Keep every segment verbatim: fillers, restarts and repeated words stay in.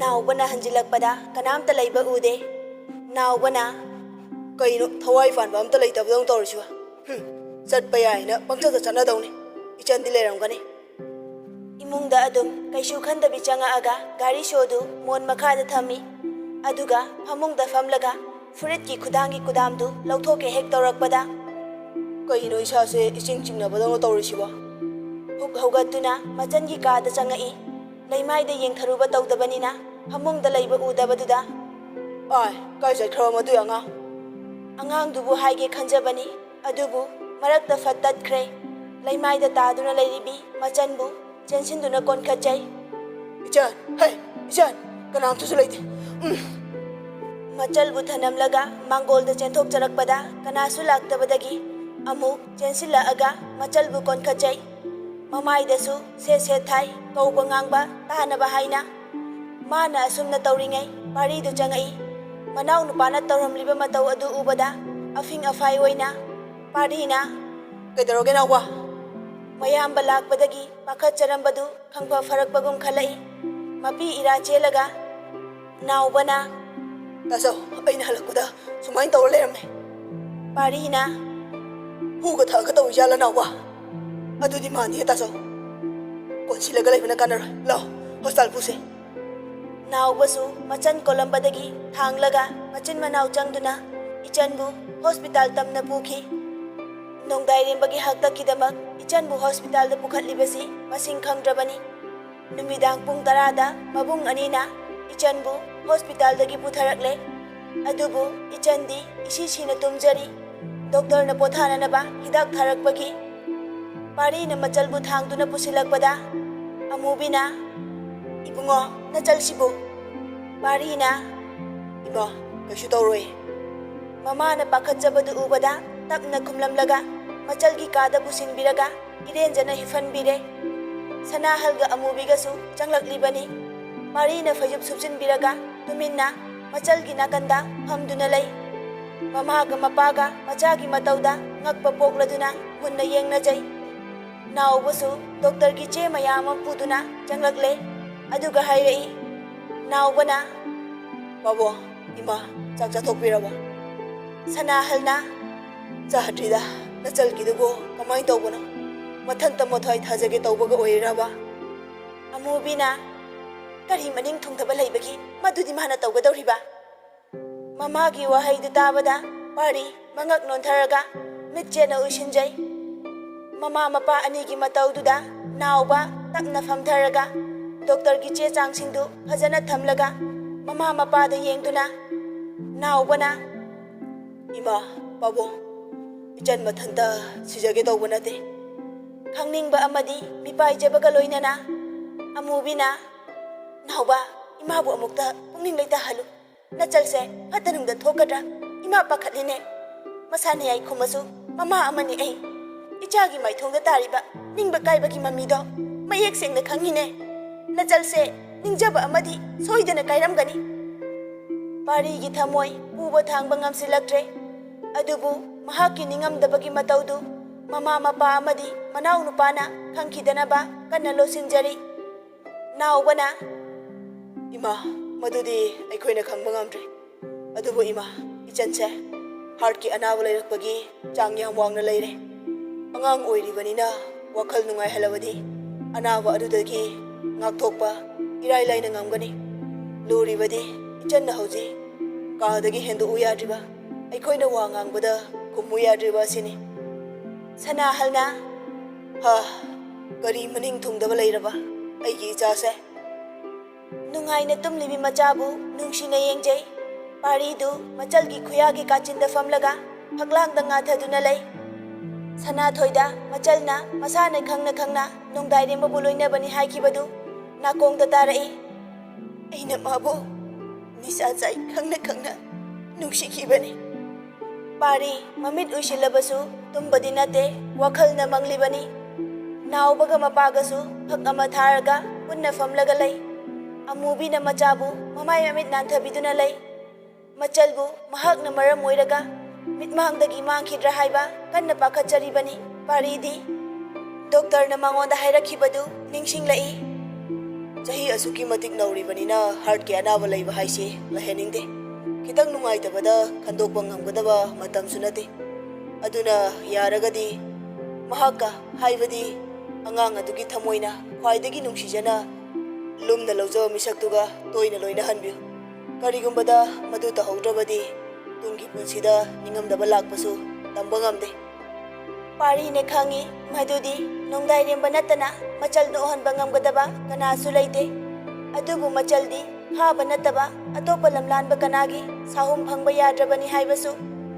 ꯅꯥꯎꯕꯅ ꯍꯟꯖꯤꯜꯂꯛꯄꯗ ꯀꯅꯥꯝꯇ ꯂꯩꯕ ꯎꯗꯦ꯫ ꯅꯥꯎꯕꯅ, "ꯀꯩꯅꯣ, ꯊꯋꯥꯏ ꯄꯥꯟꯕ ꯑꯝꯇ ꯂꯩꯇꯕꯗꯧꯅ ꯇꯧꯔꯤꯁꯤꯕꯣ? ꯍꯨꯝ, ꯆꯠꯄ ꯌꯥꯏꯅ ꯄꯪꯆꯠꯇ ꯆꯠꯅꯗꯧꯅꯤ꯫ ꯏꯆꯟꯗꯤ ꯂꯩꯔꯝꯒꯅꯤ꯫" ꯏꯃꯨꯡꯗ ꯑꯗꯨꯝ ꯀꯩꯁꯨ ꯈꯟꯗꯕꯤ ꯆꯪꯉꯛꯑꯒ ꯒꯥꯔꯤ ꯁꯣꯗꯨ ꯃꯣꯟ ꯃꯈꯥꯗ ꯊꯝꯃꯤ꯫ ꯑꯗꯨꯒ ꯐꯃꯨꯡꯗ ꯐꯝꯂꯒ ꯐꯨꯔꯤꯠꯀꯤ ꯈꯨꯗꯥꯡꯒꯤ ꯀꯨꯗꯥꯝꯗꯨ ꯂꯧꯊꯣꯛꯀꯦ ꯍꯦꯛ ꯇꯧꯔꯛꯄꯗ, "ꯀꯩꯅꯣ, ꯏꯁꯥꯁꯦ ꯏꯆꯤꯡ ꯆꯤꯡꯅꯕꯗꯧꯅ ꯇꯧꯔꯤꯁꯤꯕꯣ?" ꯍꯨꯛ ꯍꯧꯒꯠꯇꯨꯅ ꯃꯆꯟꯒꯤ ꯀꯥꯗ ꯆꯪꯉꯛꯏ꯫ ꯂꯩꯃꯥꯏꯗ ꯌꯦꯡꯊꯔꯨꯕ ꯇꯧꯗꯕꯅꯤꯅ ꯐꯃꯨꯡꯗ ꯂꯩꯕ ꯎꯗꯕꯗꯨꯗ, "ꯑꯥꯏ, ꯀꯥꯏ ꯆꯠꯈ꯭ꯔꯕ ꯃꯗꯨꯏ ꯑꯉꯥꯡ?" ꯑꯉꯥꯡꯗꯨꯕꯨ ꯍꯥꯏꯒꯦ ꯈꯟꯖꯕꯅꯤ, ꯑꯗꯨꯕꯨ ꯃꯔꯛꯇ ꯐꯠ ꯇꯠꯈ꯭ꯔꯦ꯫ ꯂꯩꯃꯥꯏꯗ ꯇꯥꯗꯨꯅ ꯂꯩꯔꯤꯕꯤ ꯃꯆꯟꯕꯨ ꯆꯦꯟꯁꯤꯟꯗꯨꯅ ꯀꯣꯟꯈꯠꯆꯩ꯫ "ꯏꯆꯟ, ꯍꯩ, ꯏꯆꯟ, ꯀꯅꯥꯝꯇꯁꯨ ꯂꯩꯇꯦ꯫ ꯎꯝ꯫" ꯃꯆꯜꯕꯨ ꯊꯅꯝꯂꯒ ꯃꯥꯡꯒꯣꯜꯗ ꯆꯦꯟꯊꯣꯛꯆꯔꯛꯄꯗ ꯀꯅꯥꯁꯨ ꯂꯥꯛꯇꯕꯗꯒꯤ ꯑꯃꯨꯛ ꯆꯦꯟꯁꯤꯜꯂꯛꯑꯒ ꯃꯆꯜꯕꯨ ꯀꯣꯟꯈꯠꯆꯩ꯫ ꯃꯃꯥꯏꯗꯁꯨ ꯁꯦꯠ ꯁꯦꯠ ꯊꯥꯏ, ꯀꯧꯕ ꯉꯥꯡꯕ ꯇꯥꯅꯕ ꯍꯥꯏꯅ꯫ ꯃꯥꯅ ꯑꯁꯨꯝꯅ ꯇꯧꯔꯤꯉꯩ ꯄꯥꯔꯤꯗꯨ ꯆꯪꯉꯛꯏ꯫ ꯃꯅꯥꯎ ꯅꯨꯄꯥꯅ ꯇꯧꯔꯝꯂꯤꯕ ꯃꯇꯧ ꯑꯗꯨ ꯎꯕꯗ ꯑꯐꯤꯡ ꯑꯐꯥꯏ ꯑꯣꯏꯅ ꯄꯥꯔꯤꯅ, "ꯀꯩꯗꯧꯔꯒꯦ ꯅꯥꯎꯕ?" ꯃꯌꯥꯝꯕ ꯂꯥꯛꯄꯗꯒꯤ ꯄꯥꯈꯠꯆꯔꯝꯕꯗꯨ ꯈꯪꯐ ꯐꯔꯛꯄꯒꯨꯝ ꯈꯜꯂꯛꯏ꯫ ꯃꯄꯤ ꯏꯔꯥ ꯆꯦꯜꯂꯒ ꯅꯥꯎꯕꯅ, "ꯇꯥꯆꯧ, ꯑꯩꯅ ꯍꯜꯂꯛꯄꯗ ꯁꯨꯃꯥꯏꯅ ꯇꯧꯔ ꯂꯩꯔꯝꯃꯦ꯫" ꯄꯥꯔꯤꯅ, "ꯍꯨꯒ ꯊꯛꯑꯒ ꯇꯧꯔꯤꯖꯥꯠꯂ ꯅꯥꯎꯕ? ꯑꯗꯨꯗꯤ ꯃꯥꯟꯗꯦ ꯇꯥꯆꯧ꯫ ꯀꯣꯟꯁꯤꯜꯂꯒ ꯂꯩꯕꯅ ꯀꯥꯟꯅꯔꯣꯏ꯫ ꯂꯥꯎ, ꯍꯣꯁꯄꯤꯇꯥꯜ ꯄꯨꯁꯦ꯫" ꯅꯥꯎꯕꯁꯨ ꯃꯆꯟ ꯀꯣꯜꯂꯝꯕꯗꯒꯤ ꯊꯥꯡꯂꯒ ꯃꯆꯤꯟ ꯃꯅꯥꯎ ꯆꯪꯗꯨꯅ ꯏꯆꯟꯕꯨ ꯍꯣꯁꯄꯤꯇꯥꯜ ꯇꯝꯅ ꯄꯨꯈꯤ꯫ ꯅꯣꯡꯗꯥꯏꯔꯦꯝꯕꯒꯤ ꯍꯥꯛꯇꯛꯀꯤꯗꯃꯛ ꯏꯆꯟꯕꯨ ꯍꯣꯁꯄꯤꯇꯥꯜꯗ ꯄꯨꯈꯠꯂꯤꯕꯁꯤ ꯃꯁꯤꯡ ꯈꯪꯗ꯭ꯔꯕꯅꯤ꯫ ꯅꯨꯃꯤꯗꯥꯡ ꯄꯨꯡ ꯇꯔꯥꯗ ꯃꯕꯨꯡ ꯑꯅꯤꯅ ꯏꯆꯟꯕꯨ ꯍꯣꯁꯄꯤꯇꯥꯜꯗꯒꯤ ꯄꯨꯊꯔꯛꯂꯦ꯫ ꯑꯗꯨꯕꯨ ꯏꯆꯟꯗꯤ ꯏꯁꯤ ꯁꯤꯅ ꯇꯨꯝꯖꯔꯤ꯫ ꯗꯣꯛꯇꯔꯅ ꯄꯣꯊꯥꯅꯅꯕ ꯍꯤꯗꯥꯛ ꯊꯥꯔꯛꯄꯒꯤ ꯄꯥꯔꯤꯅ ꯃꯆꯜꯕꯨ ꯊꯥꯡꯗꯨꯅ ꯄꯨꯁꯤꯜꯂꯛꯄꯗ ꯑꯃꯨꯕꯤꯅ, "ꯏꯕꯨꯡꯉꯣ, ꯅꯆꯜꯁꯤꯕꯨ?" ꯄꯥꯔꯤꯅ, "ꯏꯃꯥ, ꯀꯩꯁꯨ ꯇꯧꯔꯣꯏ꯫" ꯃꯃꯥꯅ ꯄꯥꯈꯠꯆꯕꯗꯨ ꯎꯕꯗ ꯇꯞꯅ ꯈꯨꯝꯂꯝꯂꯒ ꯃꯆꯜꯒꯤ ꯀꯥꯗ ꯄꯨꯁꯤꯟꯕꯤꯔꯒ ꯏꯔꯦꯟꯖꯅ ꯍꯤꯞꯍꯟꯕꯤꯔꯦ꯫ ꯁꯅꯥꯍꯜꯒ ꯑꯃꯨꯕꯤꯒꯁꯨ ꯆꯪꯂꯛꯂꯤꯕꯅꯤ꯫ ꯄꯥꯔꯤꯅ ꯐꯩꯖꯨꯞ ꯁꯨꯞꯆꯤꯟꯕꯤꯔꯒ ꯇꯨꯃꯤꯟꯅ ꯃꯆꯜꯒꯤ ꯅꯥꯀꯟꯗ ꯐꯝꯗꯨꯅ ꯂꯩ꯫ ꯃꯃꯥꯒ ꯃꯄꯥꯒ ꯃꯆꯥꯒꯤ ꯃꯇꯧꯗ ꯉꯛꯄ ꯄꯣꯛꯂꯗꯨꯅ ꯃꯨꯟꯅ ꯌꯦꯡꯅꯖꯩ꯫ ꯅꯥꯎꯕꯁꯨ ꯗꯣꯛꯇꯔꯒꯤ ꯆꯦ ꯃꯌꯥꯝ ꯑꯃ ꯄꯨꯗꯨꯅ ꯆꯪꯂꯛꯂꯦ꯫ ꯑꯗꯨꯒ ꯍꯥꯏꯔꯛꯏ, ꯅꯥꯎꯕꯅ, "ꯄꯥꯕꯨꯡ, ꯏꯃꯥ, ꯆꯥꯛ ꯆꯥꯊꯣꯛꯄꯤꯔꯕꯣ?" ꯁꯅꯥꯍꯜꯅ, "ꯆꯥꯗ꯭ꯔꯤꯗ, ꯅꯆꯜꯒꯤꯗꯨꯕꯨ ꯀꯃꯥꯏꯅ ꯇꯧꯕꯅꯣ? ꯃꯊꯟꯇ ꯃꯊ꯭ꯋꯥꯏ ꯊꯥꯖꯒꯦ ꯇꯧꯕꯒ ꯑꯣꯏꯔꯤꯔꯕ?" ꯑꯃꯨꯕꯤꯅ, "ꯀꯔꯤ ꯃꯅꯤꯡ ꯊꯨꯡꯗꯕ ꯂꯩꯕꯒꯤ ꯃꯗꯨꯗꯤ ꯃꯥꯅ ꯇꯧꯒꯗꯧꯔꯤꯕ?" ꯃꯃꯥꯒꯤ ꯋꯥꯍꯩꯗꯨ ꯇꯥꯕꯗ ꯄꯥꯔꯤ ꯃꯉꯛ ꯅꯣꯟꯊꯔꯒ ꯃꯤꯠꯆꯦꯅ ꯎꯏꯁꯤꯟꯖꯩ꯫ ꯃꯃꯥ ꯃꯄꯥ ꯑꯅꯤꯒꯤ ꯃꯇꯧꯗꯨꯗ ꯅꯥꯎꯕ ꯇꯞꯅ ꯐꯝꯊꯔꯒ ꯗꯣꯛꯇꯔꯒꯤ ꯆꯦ ꯆꯥꯡꯁꯤꯡꯗꯨ ꯐꯖꯅ ꯊꯝꯂꯒ ꯃꯃꯥ ꯃꯄꯥꯗ ꯌꯦꯡꯗꯨꯅ ꯅꯥꯎꯕꯅ, "ꯏꯃꯥ, ꯄꯥꯕꯨꯡ, ꯏꯆꯟ ꯃꯊꯟꯇ ꯁꯤꯖꯒꯦ ꯇꯧꯕ ꯅꯠꯇꯦ꯫ ꯈꯪꯅꯤꯡꯕ ꯑꯃꯗꯤ ꯃꯤꯄꯥꯏꯖꯕꯒ ꯂꯣꯏꯅꯅ ꯑꯃꯨꯕꯤꯅ, ꯅꯥꯎꯕ, ꯏꯃꯥꯕꯨ ꯑꯃꯨꯛꯇ ꯄꯨꯛꯅꯤꯡ ꯂꯩꯇꯍꯜꯂꯨ꯫ ꯅꯆꯜꯁꯦ ꯐꯠꯇ ꯅꯨꯡꯗ ꯊꯣꯛꯀꯗ꯭ꯔꯥ? ꯏꯃꯥ ꯄꯥꯈꯠꯂꯤꯅꯦ꯫ ꯃꯁꯥꯅ ꯌꯥꯏ ꯈꯨꯝꯃꯁꯨ ꯃꯃꯥ ꯑꯃꯅꯤ ꯑꯩ꯫ ꯏꯆꯥꯒꯤ ꯃꯥꯏꯊꯣꯡꯗ ꯇꯥꯔꯤꯕ ꯅꯤꯡꯕ ꯀꯥꯏꯕꯒꯤ ꯃꯃꯤꯗꯣ ꯃꯌꯦꯛ ꯁꯦꯡꯅ ꯈꯪꯉꯤꯅꯦ꯫ ꯅꯆꯜꯁꯦ ꯅꯤꯡꯖꯕ ꯑꯃꯗꯤ ꯁꯣꯏꯗꯅ ꯀꯥꯏꯔꯝꯒꯅꯤ꯫" ꯄꯥꯔꯤꯒꯤ ꯊꯃꯣꯏ ꯄꯨꯕ ꯊꯥꯡꯕ ꯉꯝꯁꯤꯜꯂꯛꯇ꯭ꯔꯦ꯫ ꯑꯗꯨꯕꯨ ꯃꯍꯥꯛꯀꯤ ꯅꯤꯡꯉꯝꯗꯕꯒꯤ ꯃꯇꯧꯗꯨ ꯃꯃꯥ ꯃꯄꯥ ꯑꯃꯗꯤ ꯃꯅꯥꯎ ꯅꯨꯄꯥꯅ ꯈꯪꯈꯤꯗꯅꯕ ꯀꯟꯅ ꯂꯣꯠꯁꯤꯟꯖꯔꯤ꯫ ꯅꯥꯎꯕꯅ, "ꯏꯃꯥ, ꯃꯗꯨꯗꯤ ꯑꯩꯈꯣꯏꯅ ꯈꯪꯕ ꯉꯝꯗ꯭ꯔꯦ꯫ ꯑꯗꯨꯕꯨ ꯏꯃꯥ, ꯏꯆꯟꯁꯦ ꯍꯥꯔꯠꯀꯤ ꯑꯅꯥꯕ ꯂꯩꯔꯛꯄꯒꯤ ꯆꯥꯡ ꯌꯥꯝ ꯋꯥꯡꯅ ꯂꯩꯔꯦ꯫ ꯑꯉꯥꯡ ꯑꯣꯏꯔꯤꯕꯅꯤꯅ ꯋꯥꯈꯜ ꯅꯨꯡꯉꯥꯏꯍꯜꯂꯕꯗꯤ ꯑꯅꯥꯕ ꯑꯗꯨꯗꯒꯤ ꯉꯥꯛꯊꯣꯛꯄ ꯏꯔꯥꯏ ꯂꯥꯏꯅ ꯉꯝꯒꯅꯤ꯫ ꯂꯨꯔꯤꯕꯗꯤ ꯏꯆꯟꯅ ꯍꯧꯖꯤꯛ ꯀꯥꯗꯒꯤ ꯍꯦꯟꯗꯣꯛꯎ ꯌꯥꯗ꯭ꯔꯤꯕ, ꯑꯩꯈꯣꯏꯅ ꯋꯥ ꯉꯥꯡꯕꯗ ꯈꯨꯝꯃꯨ ꯌꯥꯗ꯭ꯔꯤꯕ ꯑꯁꯤꯅꯤ꯫" ꯁꯅꯥꯍꯜꯅ, "ꯍꯥ, ꯀꯔꯤ ꯃꯅꯤꯡ ꯊꯨꯡꯗꯕ ꯂꯩꯔꯕ ꯑꯩꯒꯤ ꯏꯆꯥꯁꯦ?" ꯅꯨꯡꯉꯥꯏꯅ ꯇꯨꯝꯂꯤꯕꯤ ꯃꯆꯥꯕꯨ ꯅꯨꯡꯁꯤꯅ ꯌꯦꯡꯖꯩ꯫ ꯄꯥꯔꯤꯗꯨ ꯃꯆꯜꯒꯤ ꯈꯨꯌꯥꯒꯤ ꯀꯥꯆꯤꯟꯗ ꯐꯝꯂꯒ ꯐꯛꯂꯥꯡꯗ ꯉꯥꯊꯗꯨꯅ ꯂꯩ꯫ ꯁꯅꯥꯊꯣꯏꯗ ꯃꯆꯜꯅ ꯃꯁꯥꯅ ꯈꯪꯅ ꯈꯪꯅ ꯅꯣꯡꯗꯥꯏꯔꯦꯝꯕꯕꯨ ꯂꯣꯏꯅꯕꯅꯤ ꯍꯥꯏꯈꯤꯕꯗꯨ ꯅꯥꯀꯣꯡꯗ ꯇꯥꯔꯛꯏ꯫ "ꯑꯩꯅ ꯃꯥꯕꯨ ꯅꯤꯁꯥ ꯆꯥꯏ ꯈꯪꯅ ꯈꯪꯅ ꯅꯨꯡꯁꯤꯈꯤꯕꯅꯤ꯫" ꯄꯥꯔꯤ ꯃꯃꯤꯠ ꯎꯏꯁꯤꯜꯂꯕꯁꯨ ꯇꯨꯝꯕꯗꯤ ꯅꯠꯇꯦ, ꯋꯥꯈꯜꯅ ꯃꯪꯂꯤꯕꯅꯤ꯫ ꯅꯥꯎꯕꯒ ꯃꯄꯥꯒꯁꯨ ꯐꯛ ꯑꯃ ꯊꯥꯔꯒ ꯄꯨꯟꯅ ꯐꯝꯂꯒ ꯂꯩ꯫ ꯑꯃꯨꯕꯤꯅ ꯃꯆꯥꯕꯨ ꯃꯃꯥꯏ ꯃꯃꯤꯠ ꯅꯥꯟꯊꯕꯤꯗꯨꯅ ꯂꯩ꯫ ꯃꯆꯜꯕꯨ ꯃꯍꯥꯛꯅ ꯃꯔꯝ ꯑꯣꯏꯔꯒ ꯃꯤꯠꯃꯥꯡꯗꯒꯤ ꯃꯥꯡꯈꯤꯗ꯭ꯔꯥ ꯍꯥꯏꯕ ꯀꯟꯅ ꯄꯥꯈꯠꯆꯔꯤꯕꯅꯤ꯫ ꯄꯥꯔꯤꯗꯤ ꯗꯣꯛꯇꯔꯅ ꯃꯉꯣꯟꯗ ꯍꯥꯏꯔꯛꯈꯤꯕꯗꯨ ꯅꯤꯡꯁꯤꯡꯂꯛꯏ꯫ ꯆꯍꯤ ꯑꯁꯨꯛꯀꯤ ꯃꯇꯤꯛ ꯅꯧꯔꯤꯕꯅꯤꯅ ꯍꯥꯔꯠꯀꯤ ꯑꯅꯥꯕ ꯂꯩꯕ ꯍꯥꯏꯁꯤ ꯂꯩꯍꯟꯅꯤꯡꯗꯦ꯫ ꯈꯤꯇꯪ ꯅꯨꯡꯉꯥꯏꯇꯕꯗ ꯈꯟꯗꯣꯛꯄ ꯉꯝꯒꯗꯕ ꯃꯇꯝꯁꯨ ꯅꯠꯇꯦ꯫ ꯑꯗꯨꯅ ꯌꯥꯔꯒꯗꯤ ꯃꯍꯥꯛꯀ, ꯍꯥꯏꯕꯗꯤ ꯑꯉꯥꯡ ꯑꯗꯨꯒꯤ ꯊꯃꯣꯏꯅ ꯈ꯭ꯋꯥꯏꯗꯒꯤ ꯅꯨꯡꯁꯤꯖꯅ ꯂꯨꯝꯅ ꯂꯧꯖꯕ ꯃꯤꯁꯛꯇꯨꯒ ꯇꯣꯏꯅ ꯂꯣꯏꯅꯍꯟꯕꯤꯌꯨ꯫ ꯀꯔꯤꯒꯨꯝꯕꯗ ꯃꯗꯨ ꯇꯧꯍꯧꯗ꯭ꯔꯕꯗꯤ ꯇꯨꯡꯒꯤ ꯄꯨꯟꯁꯤꯗ ꯅꯤꯡꯉꯝꯗꯕ ꯂꯥꯛꯄꯁꯨ ꯇꯝꯕ ꯉꯝꯗꯦ꯫ ꯄꯥꯔꯤꯅ ꯈꯪꯏ ꯃꯗꯨꯗꯤ ꯅꯣꯡꯗꯥꯏꯔꯦꯝꯕ ꯅꯠꯇꯅ ꯃꯆꯜ ꯅꯣꯛꯍꯟꯕ ꯉꯝꯒꯗꯕ ꯀꯅꯥꯁꯨ ꯂꯩꯇꯦ꯫ ꯑꯗꯨꯕꯨ ꯃꯆꯜꯗꯤ ꯈꯥꯕ ꯅꯠꯇꯕ ꯑꯇꯣꯞꯄ ꯂꯝꯂꯥꯟꯕ ꯀꯅꯥꯒꯤ ꯁꯥꯍꯨꯝ ꯐꯪꯕ ꯌꯥꯗ꯭ꯔꯕꯅꯤ ꯍꯥꯏꯕꯁꯨ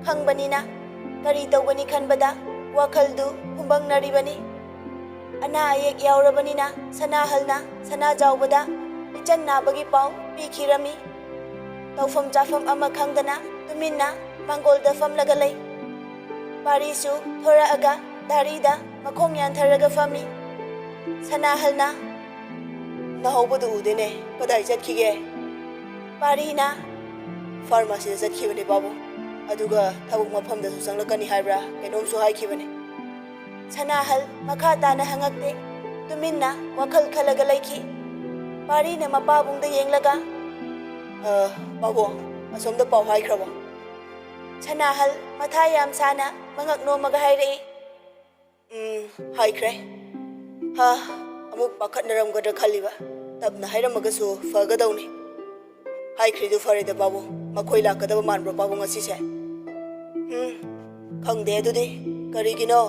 ꯈꯪꯕꯅꯤꯅ ꯀꯔꯤ ꯇꯧꯒꯅꯤ ꯈꯟꯕꯗ ꯋꯥꯈꯜꯗꯨ ꯐꯨꯝꯕꯪꯅꯔꯤꯕꯅꯤ꯫ ꯑꯅꯥ ꯑꯌꯦꯛ ꯌꯥꯎꯔꯕꯅꯤꯅ ꯁꯅꯥꯍꯜꯅ ꯁꯅꯥꯖꯥꯎꯕꯗ ꯏꯆꯟ ꯅꯥꯕꯒꯤ ꯄꯥꯎ ꯄꯤꯈꯤꯔꯝꯃꯤ꯫ ꯇꯧꯐꯝ ꯆꯥꯐꯝ ꯑꯃ ꯈꯪꯗꯅ ꯇꯨꯃꯤꯟꯅ ꯃꯥꯡꯒꯣꯜꯗ ꯐꯝꯂꯒ ꯂꯩ꯫ ꯄꯥꯔꯤꯁꯨ ꯊꯣꯔꯛꯑꯒ ꯗꯥꯔꯤꯗ ꯃꯈꯣꯡ ꯌꯥꯟꯊꯔꯒ ꯐꯝꯃꯤ꯫ ꯁꯅꯥꯍꯜꯅ, "ꯅꯥꯍꯧꯕꯗꯨ ꯎꯗꯦꯅꯦ, ꯀꯗꯥꯏ ꯆꯠꯈꯤꯒꯦ?" ꯄꯥꯔꯤꯅ, "ꯐꯥꯔꯃꯥꯁꯤꯗ ꯆꯠꯈꯤꯕꯅꯦ ꯄꯥꯕꯨꯡ, ꯑꯗꯨꯒ ꯊꯕꯛ ꯃꯐꯝꯗꯁꯨ ꯆꯪꯂꯛꯀꯅꯤ ꯍꯥꯏꯕ꯭ꯔꯥ ꯀꯩꯅꯣꯝꯁꯨ ꯍꯥꯏꯈꯤꯕꯅꯦ꯫" ꯁꯅꯥꯍꯜ ꯃꯈꯥ ꯇꯥꯅ ꯍꯪꯉꯛꯇꯦ꯫ ꯇꯨꯃꯤꯟꯅ ꯋꯥꯈꯜ ꯈꯜꯂꯒ ꯂꯩꯈꯤ꯫ ꯄꯥꯔꯤꯅ ꯃꯄꯥꯕꯨꯡꯗ ꯌꯦꯡꯂꯒ, "ꯑ, ꯄꯥꯕꯨꯡ, ꯑꯁꯣꯝꯗ ꯄꯥꯎ ꯍꯥꯏꯈ꯭ꯔꯕꯣ?" ꯁꯅꯥꯍꯜ ꯃꯊꯥ ꯌꯥꯝ ꯁꯥꯅ ꯃꯉꯛ ꯅꯣꯝꯃꯒ ꯍꯥꯏꯔꯛꯏ, "ꯎꯝ, ꯍꯥꯏꯈ꯭ꯔꯦ꯫ ꯍꯥ, ꯑꯃꯨꯛ ꯄꯥꯈꯠꯅꯔꯝꯒꯗ꯭ꯔꯥ ꯈꯜꯂꯤꯕ꯫ ꯇꯞꯅ ꯍꯥꯏꯔꯝꯃꯒꯁꯨ ꯐꯒꯗꯧꯅꯤ꯫" "ꯍꯥꯏꯈ꯭ꯔꯤꯗꯨ ꯐꯔꯦꯗ ꯄꯥꯕꯨꯡ꯫ ꯃꯈꯣꯏ ꯂꯥꯛꯀꯗꯕ ꯃꯥꯟꯕ꯭ꯔꯣ ꯄꯥꯕꯨꯡ ꯉꯁꯤꯁꯦ?" "ꯎꯝ, ꯈꯪꯗꯦ ꯑꯗꯨꯗꯤ꯫ ꯀꯔꯤꯒꯤꯅꯣ?"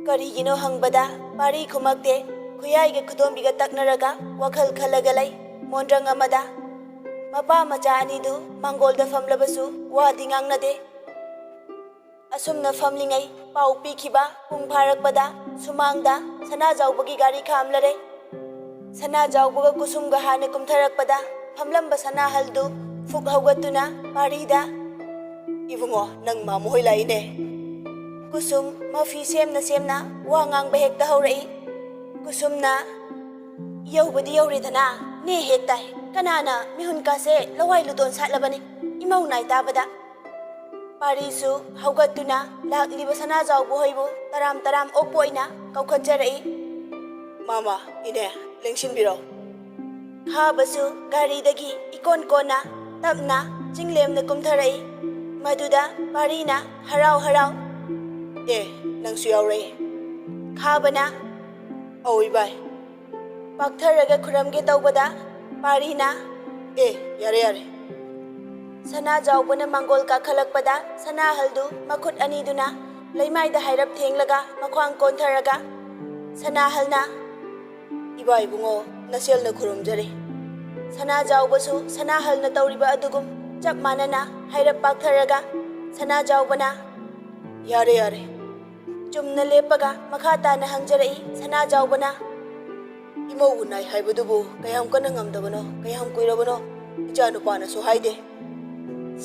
ꯀꯔꯤꯒꯤꯅꯣ ꯍꯪꯕꯗ ꯄꯥꯔꯤ ꯈꯨꯃꯛꯇꯦ꯫ ꯈꯨꯌꯥꯏꯒ ꯈꯨꯗꯣꯝꯕꯤꯒ ꯇꯛꯅꯔꯒ ꯋꯥꯈꯜ ꯈꯜꯂꯒ ꯂꯩ꯫ ꯃꯣꯟꯗ꯭ꯔꯪ ꯑꯃꯗ ꯃꯄꯥ ꯃꯆꯥ ꯑꯅꯤꯗꯨ ꯃꯥꯡꯒꯣꯜꯗ ꯐꯝꯂꯕꯁꯨ ꯋꯥꯗꯤ ꯉꯥꯡꯅꯗꯦ꯫ ꯑꯁꯨꯝꯅ ꯐꯝꯂꯤꯉꯩ ꯄꯥꯎ ꯄꯤꯈꯤꯕ ꯄꯨꯡ ꯐꯥꯔꯛꯄꯗ ꯁꯨꯃꯥꯡꯗ ꯁꯅꯥꯖꯥꯎꯕꯒꯤ ꯒꯥꯔꯤ ꯈꯥꯝꯂꯔꯦ꯫ ꯁꯅꯥꯖꯥꯎꯕꯒ ꯀꯨꯁꯨꯝꯒ ꯍꯥꯟꯅ ꯀꯨꯝꯊꯔꯛꯄꯗ ꯐꯝꯂꯝꯕ ꯁꯅꯥꯍꯜꯗꯨ ꯐꯨꯛ ꯍꯧꯒꯠꯇꯨꯅ ꯄꯥꯔꯤꯗ, "ꯏꯕꯨꯡꯉꯣ, ꯅꯪ ꯃꯥꯃꯣ ꯍꯣꯏ ꯂꯥꯛꯏꯅꯦ꯫" ꯀꯨꯁꯨꯝ ꯃꯐꯤ ꯁꯦꯝꯅ ꯁꯦꯝꯅ ꯋꯥ ꯉꯥꯡꯕ ꯍꯦꯛꯇ ꯍꯧꯔꯛꯏ꯫ ꯀꯨꯁꯨꯝꯅ, "ꯌꯧꯕꯗꯤ ꯌꯧꯔꯦꯗꯅ, ꯅꯦ ꯍꯦꯛ ꯇꯥꯏ꯫ ꯀꯅꯥꯅ ꯃꯤꯍꯨꯟ ꯀꯥꯁꯦ ꯂꯋꯥꯏ ꯂꯨꯗꯣꯟ ꯁꯥꯠꯂꯕꯅꯤ, ꯏꯃꯧ ꯅꯥꯏ ꯇꯥꯕꯗ꯫" ꯄꯥꯔꯤꯁꯨ ꯍꯧꯒꯠꯇꯨꯅ ꯂꯥꯛꯂꯤꯕ ꯁꯅꯥꯖꯥꯎꯕ ꯍꯣꯏꯕꯨ ꯇꯔꯥꯝ ꯇꯔꯥꯝ ꯑꯣꯛꯄ ꯑꯣꯏꯅ ꯀꯧꯈꯠꯆꯔꯛꯏ꯫ "ꯃꯥꯃ, ꯏꯅꯦ, ꯂꯦꯡꯁꯤꯟꯕꯤꯔꯣ꯫ ꯈꯥꯕꯁꯨ ꯒꯥꯔꯤꯗꯒꯤ ꯏꯀꯣꯟ ꯀꯣꯟꯅ ꯇꯞꯅ ꯆꯤꯡꯂꯦꯝꯅ ꯀꯨꯝꯊꯔꯛꯏ꯫ ꯃꯗꯨꯗ ꯄꯥꯔꯤꯅ ꯍꯔꯥꯎ ꯍꯔꯥꯎ, "ꯑꯦ, ꯅꯪꯁꯨ ꯌꯥꯎꯔꯛꯑꯦ?" ꯈꯥꯕꯅ, "ꯑꯧ ꯏꯕꯥꯏ꯫" ꯄꯥꯛꯊꯔꯒ ꯈꯨꯔꯝꯒꯦ ꯇꯧꯕꯗ ꯄꯥꯔꯤꯅ, "ꯑꯦ, ꯌꯥꯔꯦ ꯌꯥꯔꯦ꯫" ꯁꯅꯥꯖꯥꯎꯕꯅ ꯃꯥꯡꯒꯣꯜ ꯀꯥꯈꯠꯂꯛꯄꯗ ꯁꯅꯥꯍꯜꯗꯨ ꯃꯈꯨꯠ ꯑꯅꯤꯗꯨꯅ ꯂꯩꯃꯥꯏꯗ ꯍꯥꯏꯔꯞ ꯊꯦꯡꯂꯒ ꯃꯈ꯭ꯋꯥꯡ ꯀꯣꯟꯊꯔꯒ ꯁꯅꯥꯍꯜꯅ, "ꯏꯕꯥ ꯏꯕꯨꯡꯉꯣ, ꯅꯁꯦꯜꯅ ꯈꯨꯔꯨꯝꯖꯔꯤ꯫" ꯁꯅꯥꯖꯥꯎꯕꯁꯨ ꯁꯅꯥꯍꯜꯅ ꯇꯧꯔꯤꯕ ꯑꯗꯨꯒꯨꯝ ꯆꯞ ꯃꯥꯟꯅꯅ ꯍꯥꯏꯔꯞ ꯄꯥꯛꯊꯔꯒ ꯁꯅꯥꯖꯥꯎꯕꯅ, "ꯌꯥꯔꯦ ꯌꯥꯔꯦ꯫" ꯆꯨꯝꯅ ꯂꯦꯞꯄꯒ ꯃꯈꯥ ꯇꯥꯅ ꯍꯪꯖꯔꯛꯏ ꯁꯅꯥꯖꯥꯎꯕꯅ, "ꯏꯃꯧ ꯎꯅꯥꯏ ꯍꯥꯏꯕꯗꯨꯕꯨ ꯀꯌꯥꯝ ꯀꯟꯅ ꯉꯝꯗꯕꯅꯣ, ꯀꯌꯥꯝ ꯀꯨꯏꯔꯕꯅꯣ? ꯏꯆꯥ ꯅꯨꯄꯥꯅꯁꯨ ꯍꯥꯏꯗꯦ꯫"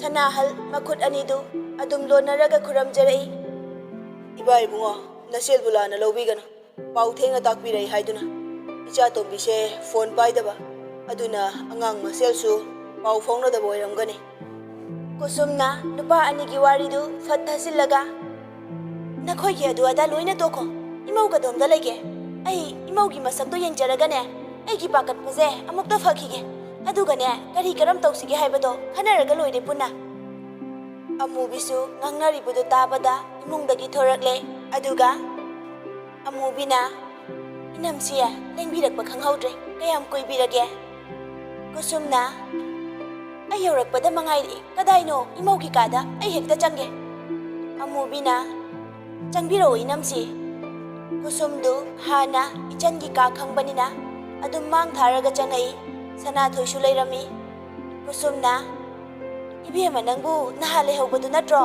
ꯁꯅꯥꯍꯜ ꯃꯈꯨꯠ ꯑꯅꯤꯗꯨ ꯑꯗꯨꯝ ꯂꯣꯟꯅꯔꯒ ꯈꯨꯔꯝꯖꯔꯛꯏ, "ꯏꯕꯥ ꯏꯕꯨꯡꯉꯣ, ꯅꯁꯦꯜꯕꯨ ꯂꯥꯟꯅ ꯂꯧꯕꯤꯒꯅꯨ꯫ ꯄꯥꯎ ꯊꯦꯡꯅ ꯇꯥꯛꯄꯤꯔꯛꯏ ꯍꯥꯏꯗꯨꯅ ꯏꯆꯥꯇꯣꯝꯕꯤꯁꯦ ꯐꯣꯟ ꯄꯥꯏꯗꯕ, ꯑꯗꯨꯅ ꯑꯉꯥꯡ ꯃꯁꯦꯜꯁꯨ ꯄꯥꯎ ꯐꯥꯎꯅꯗꯕ ꯑꯣꯏꯔꯝꯒꯅꯤ꯫" ꯀꯨꯁꯨꯝꯅ ꯅꯨꯄꯥ ꯑꯅꯤꯒꯤ ꯋꯥꯔꯤꯗꯨ ꯐꯠ ꯊꯥꯖꯤꯜꯂꯒ, "ꯅꯈꯣꯏꯒꯤ ꯑꯗꯨ ꯑꯗꯥ ꯂꯣꯏꯅ ꯇꯣꯛꯈꯣ꯫ ꯏꯃꯧ ꯀꯗꯣꯝꯗ ꯂꯩꯒꯦ? ꯑꯩ ꯏꯃꯧꯒꯤ ꯃꯁꯛꯇꯣ ꯌꯦꯡꯖꯔꯒꯅꯦ, ꯑꯩꯒꯤ ꯄꯥꯈꯠꯄꯁꯦ ꯑꯃꯨꯛꯇ ꯐꯈꯤꯒꯦ꯫ ꯑꯗꯨꯒꯅꯦ, ꯀꯔꯤ ꯀꯔꯝ ꯇꯧꯁꯤꯒꯦ ꯍꯥꯏꯕꯗꯣ ꯈꯟꯅꯔꯒ ꯂꯣꯏꯔꯦ ꯄꯨꯟꯅ꯫" ꯑꯃꯨꯕꯤꯁꯨ ꯉꯥꯡꯅꯔꯤꯕꯗꯨ ꯇꯥꯕꯗ ꯏꯃꯨꯡꯗꯒꯤ ꯊꯣꯔꯛꯂꯦ꯫ ꯑꯗꯨꯒ ꯑꯃꯨꯕꯤꯅ, "ꯏꯅꯝꯁꯤ ꯂꯦꯡꯕꯤꯔꯛꯄ ꯈꯪꯍꯧꯗ꯭ꯔꯦ꯫ ꯀꯌꯥꯝ ꯀꯨꯏꯕꯤꯔꯒꯦ?" ꯀꯨꯁꯨꯝꯅ, "ꯑꯩ ꯌꯧꯔꯛꯄꯗ ꯃꯉꯥꯏꯔꯛꯏ꯫ ꯀꯗꯥꯏꯅꯣ ꯏꯃꯧꯒꯤ ꯀꯥꯗ? ꯑꯩ ꯍꯦꯛꯇ ꯆꯪꯒꯦ꯫" ꯑꯃꯨꯕꯤꯅ, "ꯆꯪꯕꯤꯔꯛꯑꯣ ꯏꯅꯝꯁꯤ꯫" ꯀꯨꯁꯨꯝꯗꯨ ꯍꯥꯟꯅ ꯏꯆꯟꯒꯤ ꯀꯥ ꯈꯪꯕꯅꯤꯅ ꯑꯗꯨꯝ ꯃꯥꯡ ꯊꯥꯔꯒ ꯆꯪꯉꯛꯏ꯫ ꯁꯅꯥꯊꯣꯏꯁꯨ ꯂꯩꯔꯝꯃꯤ꯫ ꯀꯨꯁꯨꯝꯅ, "ꯏꯕꯦꯝꯃ, ꯅꯪꯕꯨ ꯅꯍꯥꯟ ꯂꯩꯍꯧꯕꯗꯨ ꯅꯠꯇ꯭ꯔꯣ?"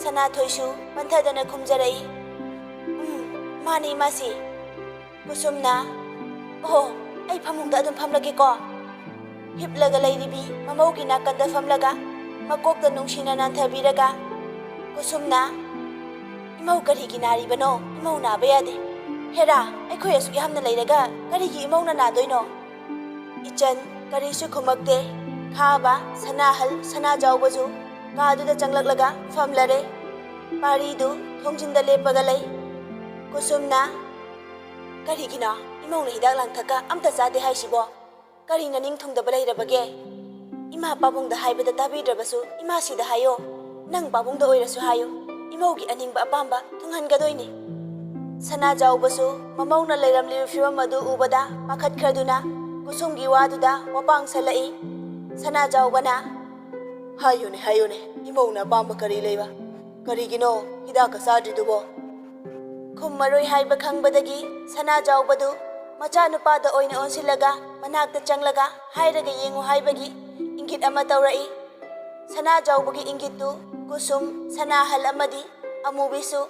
ꯁꯅꯥꯊꯣꯏꯁꯨ ꯄꯟꯊꯗꯅ ꯈꯨꯝꯖꯔꯛꯏ, "ꯎꯝ, ꯃꯥꯅꯤ ꯏꯃꯥꯁꯤ꯫" ꯀꯨꯁꯨꯝꯅ, "ꯑꯣꯍꯣ, ꯑꯩ ꯐꯃꯨꯡꯗ ꯑꯗꯨꯝ ꯐꯝꯂꯒꯦꯀꯣ꯫" ꯍꯤꯞꯂꯒ ꯂꯩꯔꯤꯕꯤ ꯃꯃꯧꯒꯤ ꯅꯥꯀꯟꯗ ꯐꯝꯂꯒ ꯃꯀꯣꯛꯇ ꯅꯨꯡꯁꯤꯅ ꯅꯥꯟꯊꯕꯤꯔꯒ ꯀꯨꯁꯨꯝꯅ, "ꯏꯃꯧ ꯀꯔꯤꯒꯤ ꯅꯥꯔꯤꯕꯅꯣ? ꯏꯃꯧ ꯅꯥꯕ ꯌꯥꯗꯦ꯫ ꯍꯦꯔꯥ, ꯑꯩꯈꯣꯏ ꯑꯁꯨꯛ ꯌꯥꯝꯅ ꯂꯩꯔꯒ ꯀꯔꯤꯒꯤ ꯏꯃꯧꯅ ꯅꯥꯗꯣꯏꯅꯣ?" ꯏꯆꯟ ꯀꯔꯤꯁꯨ ꯈꯨꯝꯃꯛꯇꯦ꯫ ꯈꯥꯕ, ꯁꯅꯥꯍꯜ, ꯁꯅꯥꯖꯥꯎꯕꯁꯨ ꯀꯥꯗꯨꯗ ꯆꯪꯂꯛꯂꯒ ꯐꯝꯂꯔꯦ꯫ ꯄꯥꯔꯤꯗꯨ ꯊꯣꯡꯖꯤꯟꯗ ꯂꯦꯞꯄꯒ ꯂꯩ꯫ ꯀꯨꯁꯨꯝꯅ, "ꯀꯔꯤꯒꯤꯅꯣ? ꯏꯃꯧꯅ ꯍꯤꯗꯥꯛ ꯂꯥꯡꯊꯛꯀ ꯑꯝꯇ ꯆꯥꯗꯦ ꯍꯥꯏꯁꯤꯕꯣ? ꯀꯔꯤ ꯅꯅꯤꯡ ꯊꯨꯡꯗꯕ ꯂꯩꯔꯕꯒꯦ? ꯏꯃꯥ ꯄꯥꯕꯨꯡꯗ ꯍꯥꯏꯕꯗ ꯇꯥꯕꯤꯗ꯭ꯔꯕꯁꯨ ꯏꯃꯥꯁꯤꯗ ꯍꯥꯏꯌꯣ꯫ ꯅꯪ ꯄꯥꯕꯨꯡꯗ ꯑꯣꯏꯔꯁꯨ ꯍꯥꯏꯌꯨ꯫ ꯏꯃꯧꯒꯤ ꯑꯅꯤꯡꯕ ꯑꯄꯥꯝꯕ ꯊꯨꯡꯍꯟꯒꯗꯣꯏꯅꯤ꯫ ꯁꯅꯥꯖꯥꯎꯕꯁꯨ ꯃꯃꯧꯅ ꯂꯩꯔꯝꯂꯤꯕ ꯐꯤꯕꯝ ꯑꯗꯨ ꯎꯕꯗ ꯄꯥꯈꯠꯈ꯭ꯔꯗꯨꯅ ꯀꯨꯁꯨꯝꯒꯤ ꯋꯥꯗꯨꯗ ꯋꯥꯄꯥꯡ ꯁꯜꯂꯛꯏ꯫ ꯁꯅꯥꯖꯥꯎꯕꯅ, "ꯍꯥꯏꯌꯨꯅꯦ, ꯍꯥꯏꯌꯨꯅꯦ, ꯏꯃꯧꯅ ꯑꯄꯥꯝꯕ ꯀꯔꯤ ꯂꯩꯕ? ꯀꯔꯤꯒꯤꯅꯣ ꯍꯤꯗꯥꯛꯀ ꯆꯥꯗ꯭ꯔꯤꯗꯨꯕꯣ?" ꯈꯨꯝꯃꯔꯣꯏ ꯍꯥꯏꯕ ꯈꯪꯕꯗꯒꯤ ꯁꯅꯥꯖꯥꯎꯕꯗꯨ ꯃꯆꯥꯅꯨꯄꯥꯗ ꯑꯣꯏꯅ ꯑꯣꯟꯁꯤꯜꯂꯒ ꯃꯅꯥꯛꯇ ꯆꯪꯂꯒ ꯍꯥꯏꯔꯒ ꯌꯦꯡꯉꯨ ꯍꯥꯏꯕꯒꯤ ꯏꯪꯒꯤꯠ ꯑꯃ ꯇꯧꯔꯛꯏ꯫ ꯁꯅꯥꯖꯥꯎꯕꯒꯤ ꯏꯪꯒꯤꯠꯇꯨ ꯀꯨꯁꯨꯝ, ꯁꯅꯥꯍꯜ ꯑꯃꯗꯤ ꯑꯃꯨꯕꯤꯁꯨ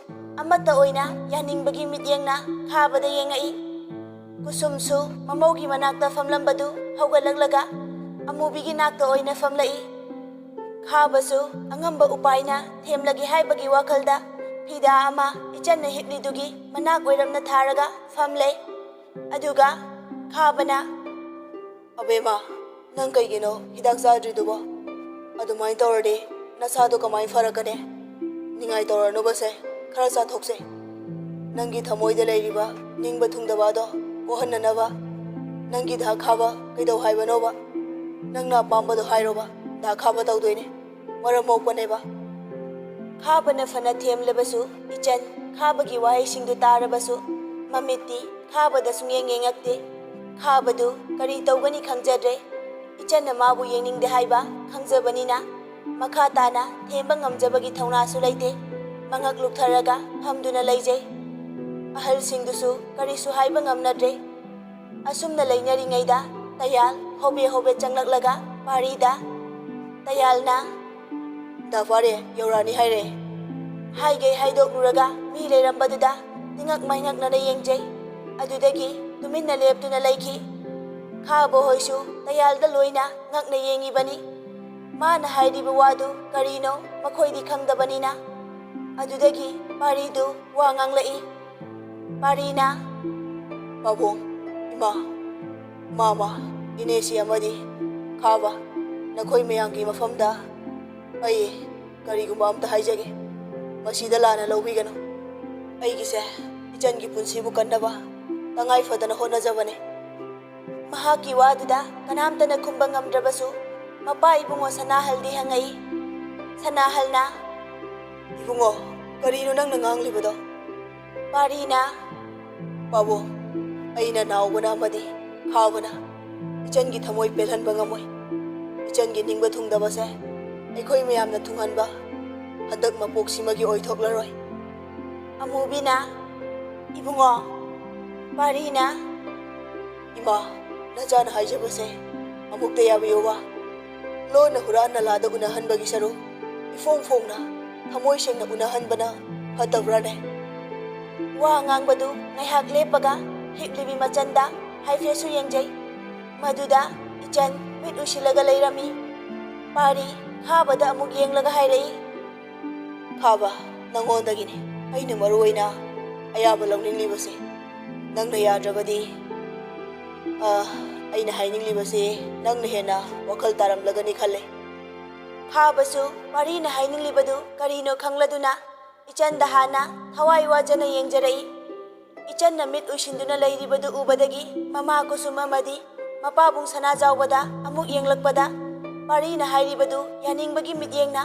ꯑꯃꯠꯇ ꯑꯣꯏꯅ ꯌꯥꯅꯤꯡꯕꯒꯤ ꯃꯤꯠꯌꯦꯡꯅ ꯈꯥꯕꯗ ꯌꯦꯡꯉꯛꯏ꯫ ꯀꯨꯁꯨꯝꯁꯨ ꯃꯃꯧꯒꯤ ꯃꯅꯥꯛꯇ ꯐꯝꯂꯝꯕꯗꯨ ꯍꯧꯒꯠꯂꯛꯂꯒ ꯑꯃꯨꯕꯤꯒꯤ ꯅꯥꯛꯇ ꯑꯣꯏꯅ ꯐꯝꯂꯛꯏ꯫ ꯈꯥꯕꯁꯨ ꯑꯉꯝꯕ ꯎꯄꯥꯏꯅ ꯊꯦꯝꯂꯒꯦ ꯍꯥꯏꯕꯒꯤ ꯋꯥꯈꯜꯗ ꯐꯤꯗꯥ ꯑꯃ ꯏꯆꯟꯅ ꯍꯤꯞꯂꯤꯗꯨꯒꯤ ꯃꯅꯥꯛ ꯑꯣꯏꯔꯝꯅ ꯊꯥꯔꯒ ꯐꯝꯂꯦ꯫ ꯑꯗꯨꯒ ꯈꯥꯕꯅ, "ꯑꯕꯦꯝꯃ, ꯅꯪ ꯀꯩꯒꯤꯅꯣ ꯍꯤꯗꯥꯛ ꯆꯥꯗ꯭ꯔꯤꯗꯨꯕꯣ? ꯑꯗꯨꯃꯥꯏꯅ ꯇꯧꯔꯗꯤ ꯅꯁꯥꯗꯣ ꯀꯃꯥꯏꯅ ꯐꯔꯛꯀꯅꯤ? ꯅꯤꯡꯉꯥꯏ ꯇꯧꯔꯅꯨꯕꯁꯦ, ꯈꯔ ꯆꯥꯊꯣꯛꯁꯦ꯫ ꯅꯪꯒꯤ ꯊꯃꯣꯏꯗ ꯂꯩꯔꯤꯕ ꯅꯤꯡꯕ ꯊꯨꯡꯗꯕ ꯑꯗꯣ ꯀꯣꯛꯍꯟꯅꯅꯕ ꯅꯪꯒꯤ ꯗꯥ ꯈꯥꯕ ꯀꯩꯗꯧ ꯍꯥꯏꯕꯅꯣꯕ? ꯅꯪꯅ ꯑꯄꯥꯝꯕꯗꯣ ꯍꯥꯏꯔꯣꯕ, ꯗꯥ ꯈꯥꯕ ꯇꯧꯗꯣꯏꯅꯦ꯫ ꯃꯔꯝ ꯃꯣꯛꯄꯅꯦꯕ꯫" ꯈꯥꯕꯅ ꯐꯅ ꯊꯦꯝꯂꯕꯁꯨ, ꯏꯆꯟ ꯈꯥꯕꯒꯤ ꯋꯥꯍꯩꯁꯤꯡꯗꯨ ꯇꯥꯔꯕꯁꯨ, ꯃꯃꯤꯠꯇꯤ ꯈꯥꯕꯗ ꯁꯨꯡꯌꯦꯡ ꯌꯦꯡꯉꯛꯇꯦ꯫ ꯈꯥꯕꯗꯨ ꯀꯔꯤ ꯇꯧꯒꯅꯤ ꯈꯪꯖꯗ꯭ꯔꯦ꯫ ꯏꯆꯟꯅ ꯃꯥꯕꯨ ꯌꯦꯡꯅꯤꯡꯗꯦ ꯍꯥꯏꯕ ꯈꯪꯖꯕꯅꯤꯅ, ꯃꯈꯥ ꯇꯥꯅ ꯊꯦꯝꯕ ꯉꯝꯖꯕꯒꯤ ꯊꯧꯅꯥꯁꯨ ꯂꯩꯇꯦ꯫ ꯃꯉꯛ ꯂꯨꯛꯊꯔꯒ ꯐꯝꯗꯨꯅ ꯂꯩꯖꯩ꯫ ꯑꯍꯜꯁꯤꯡꯗꯨꯁꯨ ꯀꯔꯤꯁꯨ ꯍꯥꯏꯕ ꯉꯝꯅꯗ꯭ꯔꯦ꯫ ꯑꯁꯨꯝꯅ ꯂꯩꯅꯔꯤꯉꯩꯗ ꯇꯌꯥꯜ ꯍꯣꯕꯦ ꯍꯣꯕꯦ ꯆꯪꯂꯛꯂꯒ ꯄꯥꯔꯤꯗ, ꯇꯌꯥꯜꯅ, "ꯗꯥ ꯐꯥꯔꯦ, ꯌꯧꯔꯛꯑꯅꯤ ꯍꯥꯏꯔꯦ" ꯍꯥꯏꯒꯩ ꯍꯥꯏꯗꯣꯛꯂꯨꯔꯒ ꯃꯤ ꯂꯩꯔꯝꯕꯗꯨꯗ ꯇꯤꯉꯛ ꯃꯥꯏꯉꯛꯅꯅ ꯌꯦꯡꯖꯩ꯫ ꯑꯗꯨꯗꯒꯤ ꯇꯨꯃꯤꯟꯅ ꯂꯦꯞꯇꯨꯅ ꯂꯩꯈꯤ꯫ ꯈꯥꯕ ꯍꯣꯏꯁꯨ ꯇꯌꯥꯜꯗ ꯂꯣꯏꯅ ꯉꯛꯅ ꯌꯦꯡꯉꯤꯕꯅꯤ꯫ ꯃꯥꯅ ꯍꯥꯏꯔꯤꯕ ꯋꯥꯗꯨ ꯀꯔꯤꯅꯣ ꯃꯈꯣꯏꯗꯤ ꯈꯪꯗꯕꯅꯤꯅ꯫ ꯑꯗꯨꯗꯒꯤ ꯄꯥꯔꯤꯗꯨ ꯋꯥ ꯉꯥꯡꯂꯛꯏ꯫ ꯄꯥꯔꯤꯅ, "ꯄꯥꯕꯨꯡ, ꯏꯃꯥ, ꯃꯥꯃ, ꯏꯅꯦꯁꯤ ꯑꯃꯗꯤ ꯈꯥꯕ, ꯅꯈꯣꯏ ꯃꯌꯥꯝꯒꯤ ꯃꯐꯝꯗ ꯑꯩ ꯀꯔꯤꯒꯨꯝꯕ ꯑꯝꯇ ꯍꯥꯏꯖꯒꯦ꯫ ꯃꯁꯤꯗ ꯂꯥꯟꯅ ꯂꯧꯕꯤꯒꯅꯨ꯫ ꯑꯩꯒꯤꯁꯦ ꯏꯆꯟꯒꯤ ꯄꯨꯟꯁꯤꯕꯨ ꯀꯟꯅꯕ ꯇꯉꯥꯏ ꯐꯗꯅ ꯍꯣꯠꯅꯖꯕꯅꯦ꯫ ꯃꯍꯥꯛꯀꯤ ꯋꯥꯗꯨꯗ ꯀꯅꯥꯝꯇꯅ ꯈꯨꯝꯕ ꯉꯝꯗ꯭ꯔꯕꯁꯨ, ꯃꯄꯥ ꯏꯕꯨꯡꯉꯣ ꯁꯅꯥꯍꯜꯗꯤ ꯍꯪꯉꯛꯏ꯫ ꯁꯅꯥꯍꯜꯅ, "ꯏꯕꯨꯡꯉꯣ, ꯀꯔꯤꯅꯣ ꯅꯪꯅ ꯉꯥꯡꯂꯤꯕꯗꯣ?" ꯄꯥꯔꯤꯅ, "ꯄꯥꯕꯨꯡ, ꯑꯩꯅ ꯅꯥꯎꯕꯅ ꯑꯃꯗꯤ ꯈꯥꯕꯅ ꯏꯆꯟꯒꯤ ꯊꯃꯣꯏ ꯄꯦꯜꯍꯟꯕ ꯉꯝꯃꯣꯏ꯫ ꯏꯆꯟꯒꯤ ꯅꯤꯡꯕ ꯊꯨꯡꯗꯕꯁꯦ ꯑꯩꯈꯣꯏ ꯃꯌꯥꯝꯅ ꯊꯨꯡꯍꯟꯕ ꯍꯟꯗꯛ ꯃꯄꯣꯛꯁꯤꯃꯒꯤ ꯑꯣꯏꯊꯣꯛꯂꯔꯣꯏ꯫" ꯑꯃꯨꯕꯤꯅ, "ꯏꯕꯨꯡꯉꯣ, ꯄꯥꯔꯤꯅ꯫" "ꯏꯃꯥ, ꯅꯆꯥꯅ ꯍꯥꯏꯖꯕꯁꯦ ꯑꯃꯨꯛꯇ ꯌꯥꯕꯤꯌꯨꯕ꯫ ꯂꯣꯟꯅ ꯍꯨꯔꯥꯟꯅ ꯂꯥꯗ ꯎꯅꯍꯟꯕꯒꯤ ꯁꯔꯨꯛ, ꯏꯐꯣꯡ ꯐꯣꯡꯅ, ꯊꯃꯣꯏ ꯁꯦꯡꯅ ꯎꯅꯍꯟꯕꯅ ꯐꯠꯇꯕ꯭ꯔꯥꯅꯦ?" ꯋꯥ ꯉꯥꯡꯕꯗꯨ ꯉꯥꯏꯍꯥꯛ ꯂꯦꯞꯄꯒ ꯍꯤꯞꯂꯤꯕꯤ ꯃꯆꯟꯗ ꯍꯥꯏꯐꯦꯠꯁꯨ ꯌꯦꯡꯖꯩ꯫ ꯃꯗꯨꯗ ꯏꯆꯟ ꯃꯤꯠ ꯎꯏꯁꯤꯜꯂꯒ ꯂꯩꯔꯝꯃꯤ꯫ ꯄꯥꯔꯤ ꯈꯥꯕꯗ ꯑꯃꯨꯛ ꯌꯦꯡꯂꯒ ꯍꯥꯏꯔꯛꯏ, "ꯈꯥꯕ, ꯅꯪꯉꯣꯟꯗꯒꯤꯅꯤ ꯑꯩꯅ ꯃꯔꯨ ꯑꯣꯏꯅ ꯑꯌꯥꯕ ꯂꯧꯅꯤꯡꯂꯤꯕꯁꯦ꯫ ꯅꯪꯅ ꯌꯥꯗ꯭ꯔꯕꯗꯤ, ꯑ, ꯑꯩꯅ ꯍꯥꯏꯅꯤꯡꯂꯤꯕꯁꯦ ꯅꯪꯅ ꯍꯦꯟꯅ ꯋꯥꯈꯜ ꯇꯥꯔꯝꯂꯒꯅꯤ ꯈꯜꯂꯦ꯫" ꯈꯥꯕꯁꯨ ꯄꯥꯔꯤꯅ ꯍꯥꯏꯅꯤꯡꯂꯤꯕꯗꯨ ꯀꯔꯤꯅꯣ ꯈꯪꯂꯗꯨꯅ ꯏꯆꯟꯗ ꯍꯥꯟꯅ ꯊꯋꯥꯏ ꯋꯥꯖꯅ ꯌꯦꯡꯖꯔꯛꯏ꯫ ꯏꯆꯟꯅ ꯃꯤꯠ ꯎꯏꯁꯤꯟꯗꯨꯅ ꯂꯩꯔꯤꯕꯗꯨ ꯎꯕꯗꯒꯤ ꯃꯃꯥ ꯀꯨꯁꯨꯝ ꯑꯃꯗꯤ ꯃꯄꯥꯕꯨꯡ ꯁꯅꯥꯖꯥꯎꯕꯗ ꯑꯃꯨꯛ ꯌꯦꯡꯂꯛꯄꯗ, ꯄꯥꯔꯤꯅ ꯍꯥꯏꯔꯤꯕꯗꯨ ꯌꯥꯅꯤꯡꯕꯒꯤ ꯃꯤꯠꯌꯦꯡꯅ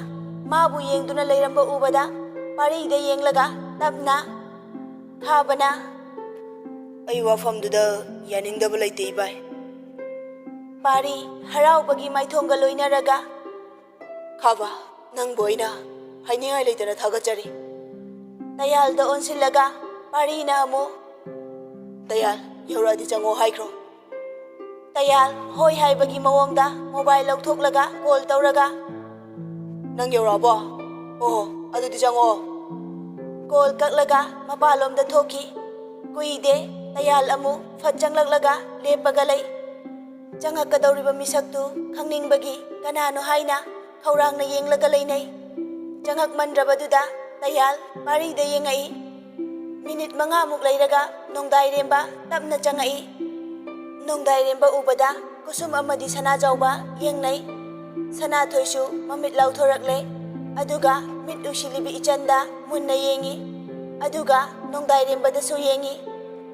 ꯃꯥꯕꯨ ꯌꯦꯡꯗꯨꯅ ꯂꯩꯔꯝꯕ ꯎꯕꯗ, ꯄꯥꯔꯤꯗ ꯌꯦꯡꯂꯒ ꯇꯞꯅ ꯈꯥꯕꯅ, "ꯑꯩ ꯋꯥꯐꯝꯗꯨꯗ ꯌꯥꯅꯤꯡꯗꯕ ꯂꯩꯇꯦ, ꯏꯕꯥꯏ꯫" ꯄꯥꯔꯤ ꯍꯔꯥꯎꯕꯒꯤ ꯃꯥꯏꯊꯣꯡꯒ ꯂꯣꯏꯅꯔꯒ, "ꯈꯥꯕ, ꯅꯪꯕꯨ ꯑꯩꯅ ꯍꯥꯏꯅꯤꯡꯉꯥꯏ ꯂꯩꯇꯅ ꯊꯥꯒꯠꯆꯔꯤ꯫" ꯇꯌꯥꯜꯗ ꯑꯣꯟꯁꯤꯜꯂꯒ ꯄꯥꯔꯤꯅ ꯑꯃꯨꯛ, "ꯇꯌꯥꯜ, ꯌꯧꯔꯛꯑꯗꯤ ꯆꯪꯉꯣ ꯍꯥꯏꯈ꯭ꯔꯣ꯫" ꯇꯌꯥꯜ ꯍꯣꯏ ꯍꯥꯏꯕꯒꯤ ꯃꯑꯣꯡꯗ ꯃꯣꯕꯥꯏꯜ ꯂꯧꯊꯣꯛꯂꯒ ꯀꯣꯜ ꯇꯧꯔꯒ, "ꯅꯪ ꯌꯧꯔꯛꯑꯕꯣ? ꯑꯣꯍꯣ, ꯑꯗꯨꯗꯤ ꯆꯪꯉꯛꯑꯣ꯫" ꯀꯣꯜ ꯀꯛꯂꯒ ꯃꯄꯥꯟꯂꯣꯝꯗ ꯊꯣꯛꯈꯤ꯫ ꯀꯨꯏꯗꯦ, ꯇꯌꯥꯜ ꯑꯃꯨꯛ ꯐꯠ ꯆꯪꯂꯛꯂꯒ ꯂꯦꯞꯄꯒ ꯂꯩ꯫ ꯆꯪꯉꯛꯀꯗꯧꯔꯤꯕ ꯃꯤꯁꯛꯇꯨ ꯈꯪꯅꯤꯡꯕꯒꯤ ꯀꯅꯥꯅꯣ ꯍꯥꯏꯅ ꯈꯧꯔꯥꯡꯅ ꯌꯦꯡꯂꯒ ꯂꯩꯅꯩ꯫ ꯆꯪꯉꯛꯃꯟꯗ꯭ꯔꯕꯗꯨꯗ ꯇꯌꯥꯜ ꯄꯥꯔꯤꯗ ꯌꯦꯡꯉꯛꯏ꯫ ꯃꯤꯅꯤꯠ ꯃꯉꯥꯃꯨꯛ ꯂꯩꯔꯒ ꯅꯣꯡꯗꯥꯏꯔꯦꯝꯕ ꯇꯞꯅ ꯆꯪꯉꯛꯏ꯫ ꯅꯣꯡꯗꯥꯏꯔꯦꯝꯕ ꯎꯕꯗ ꯀꯨꯁꯨꯝ ꯑꯃꯗꯤ ꯁꯅꯥꯖꯥꯎꯕ ꯌꯦꯡꯅꯩ꯫ ꯁꯅꯥꯊꯣꯏꯁꯨ ꯃꯃꯤꯠ ꯂꯥꯎꯊꯣꯔꯛꯂꯦ꯫ ꯑꯗꯨꯒ ꯃꯤꯠ ꯎꯏꯁꯤꯜꯂꯤꯕꯤ ꯏꯆꯟꯗ ꯃꯨꯟꯅ ꯌꯦꯡꯉꯤ꯫ ꯑꯗꯨꯒ ꯅꯣꯡꯗꯥꯏꯔꯦꯝꯕꯗꯁꯨ ꯌꯦꯡꯉꯤ꯫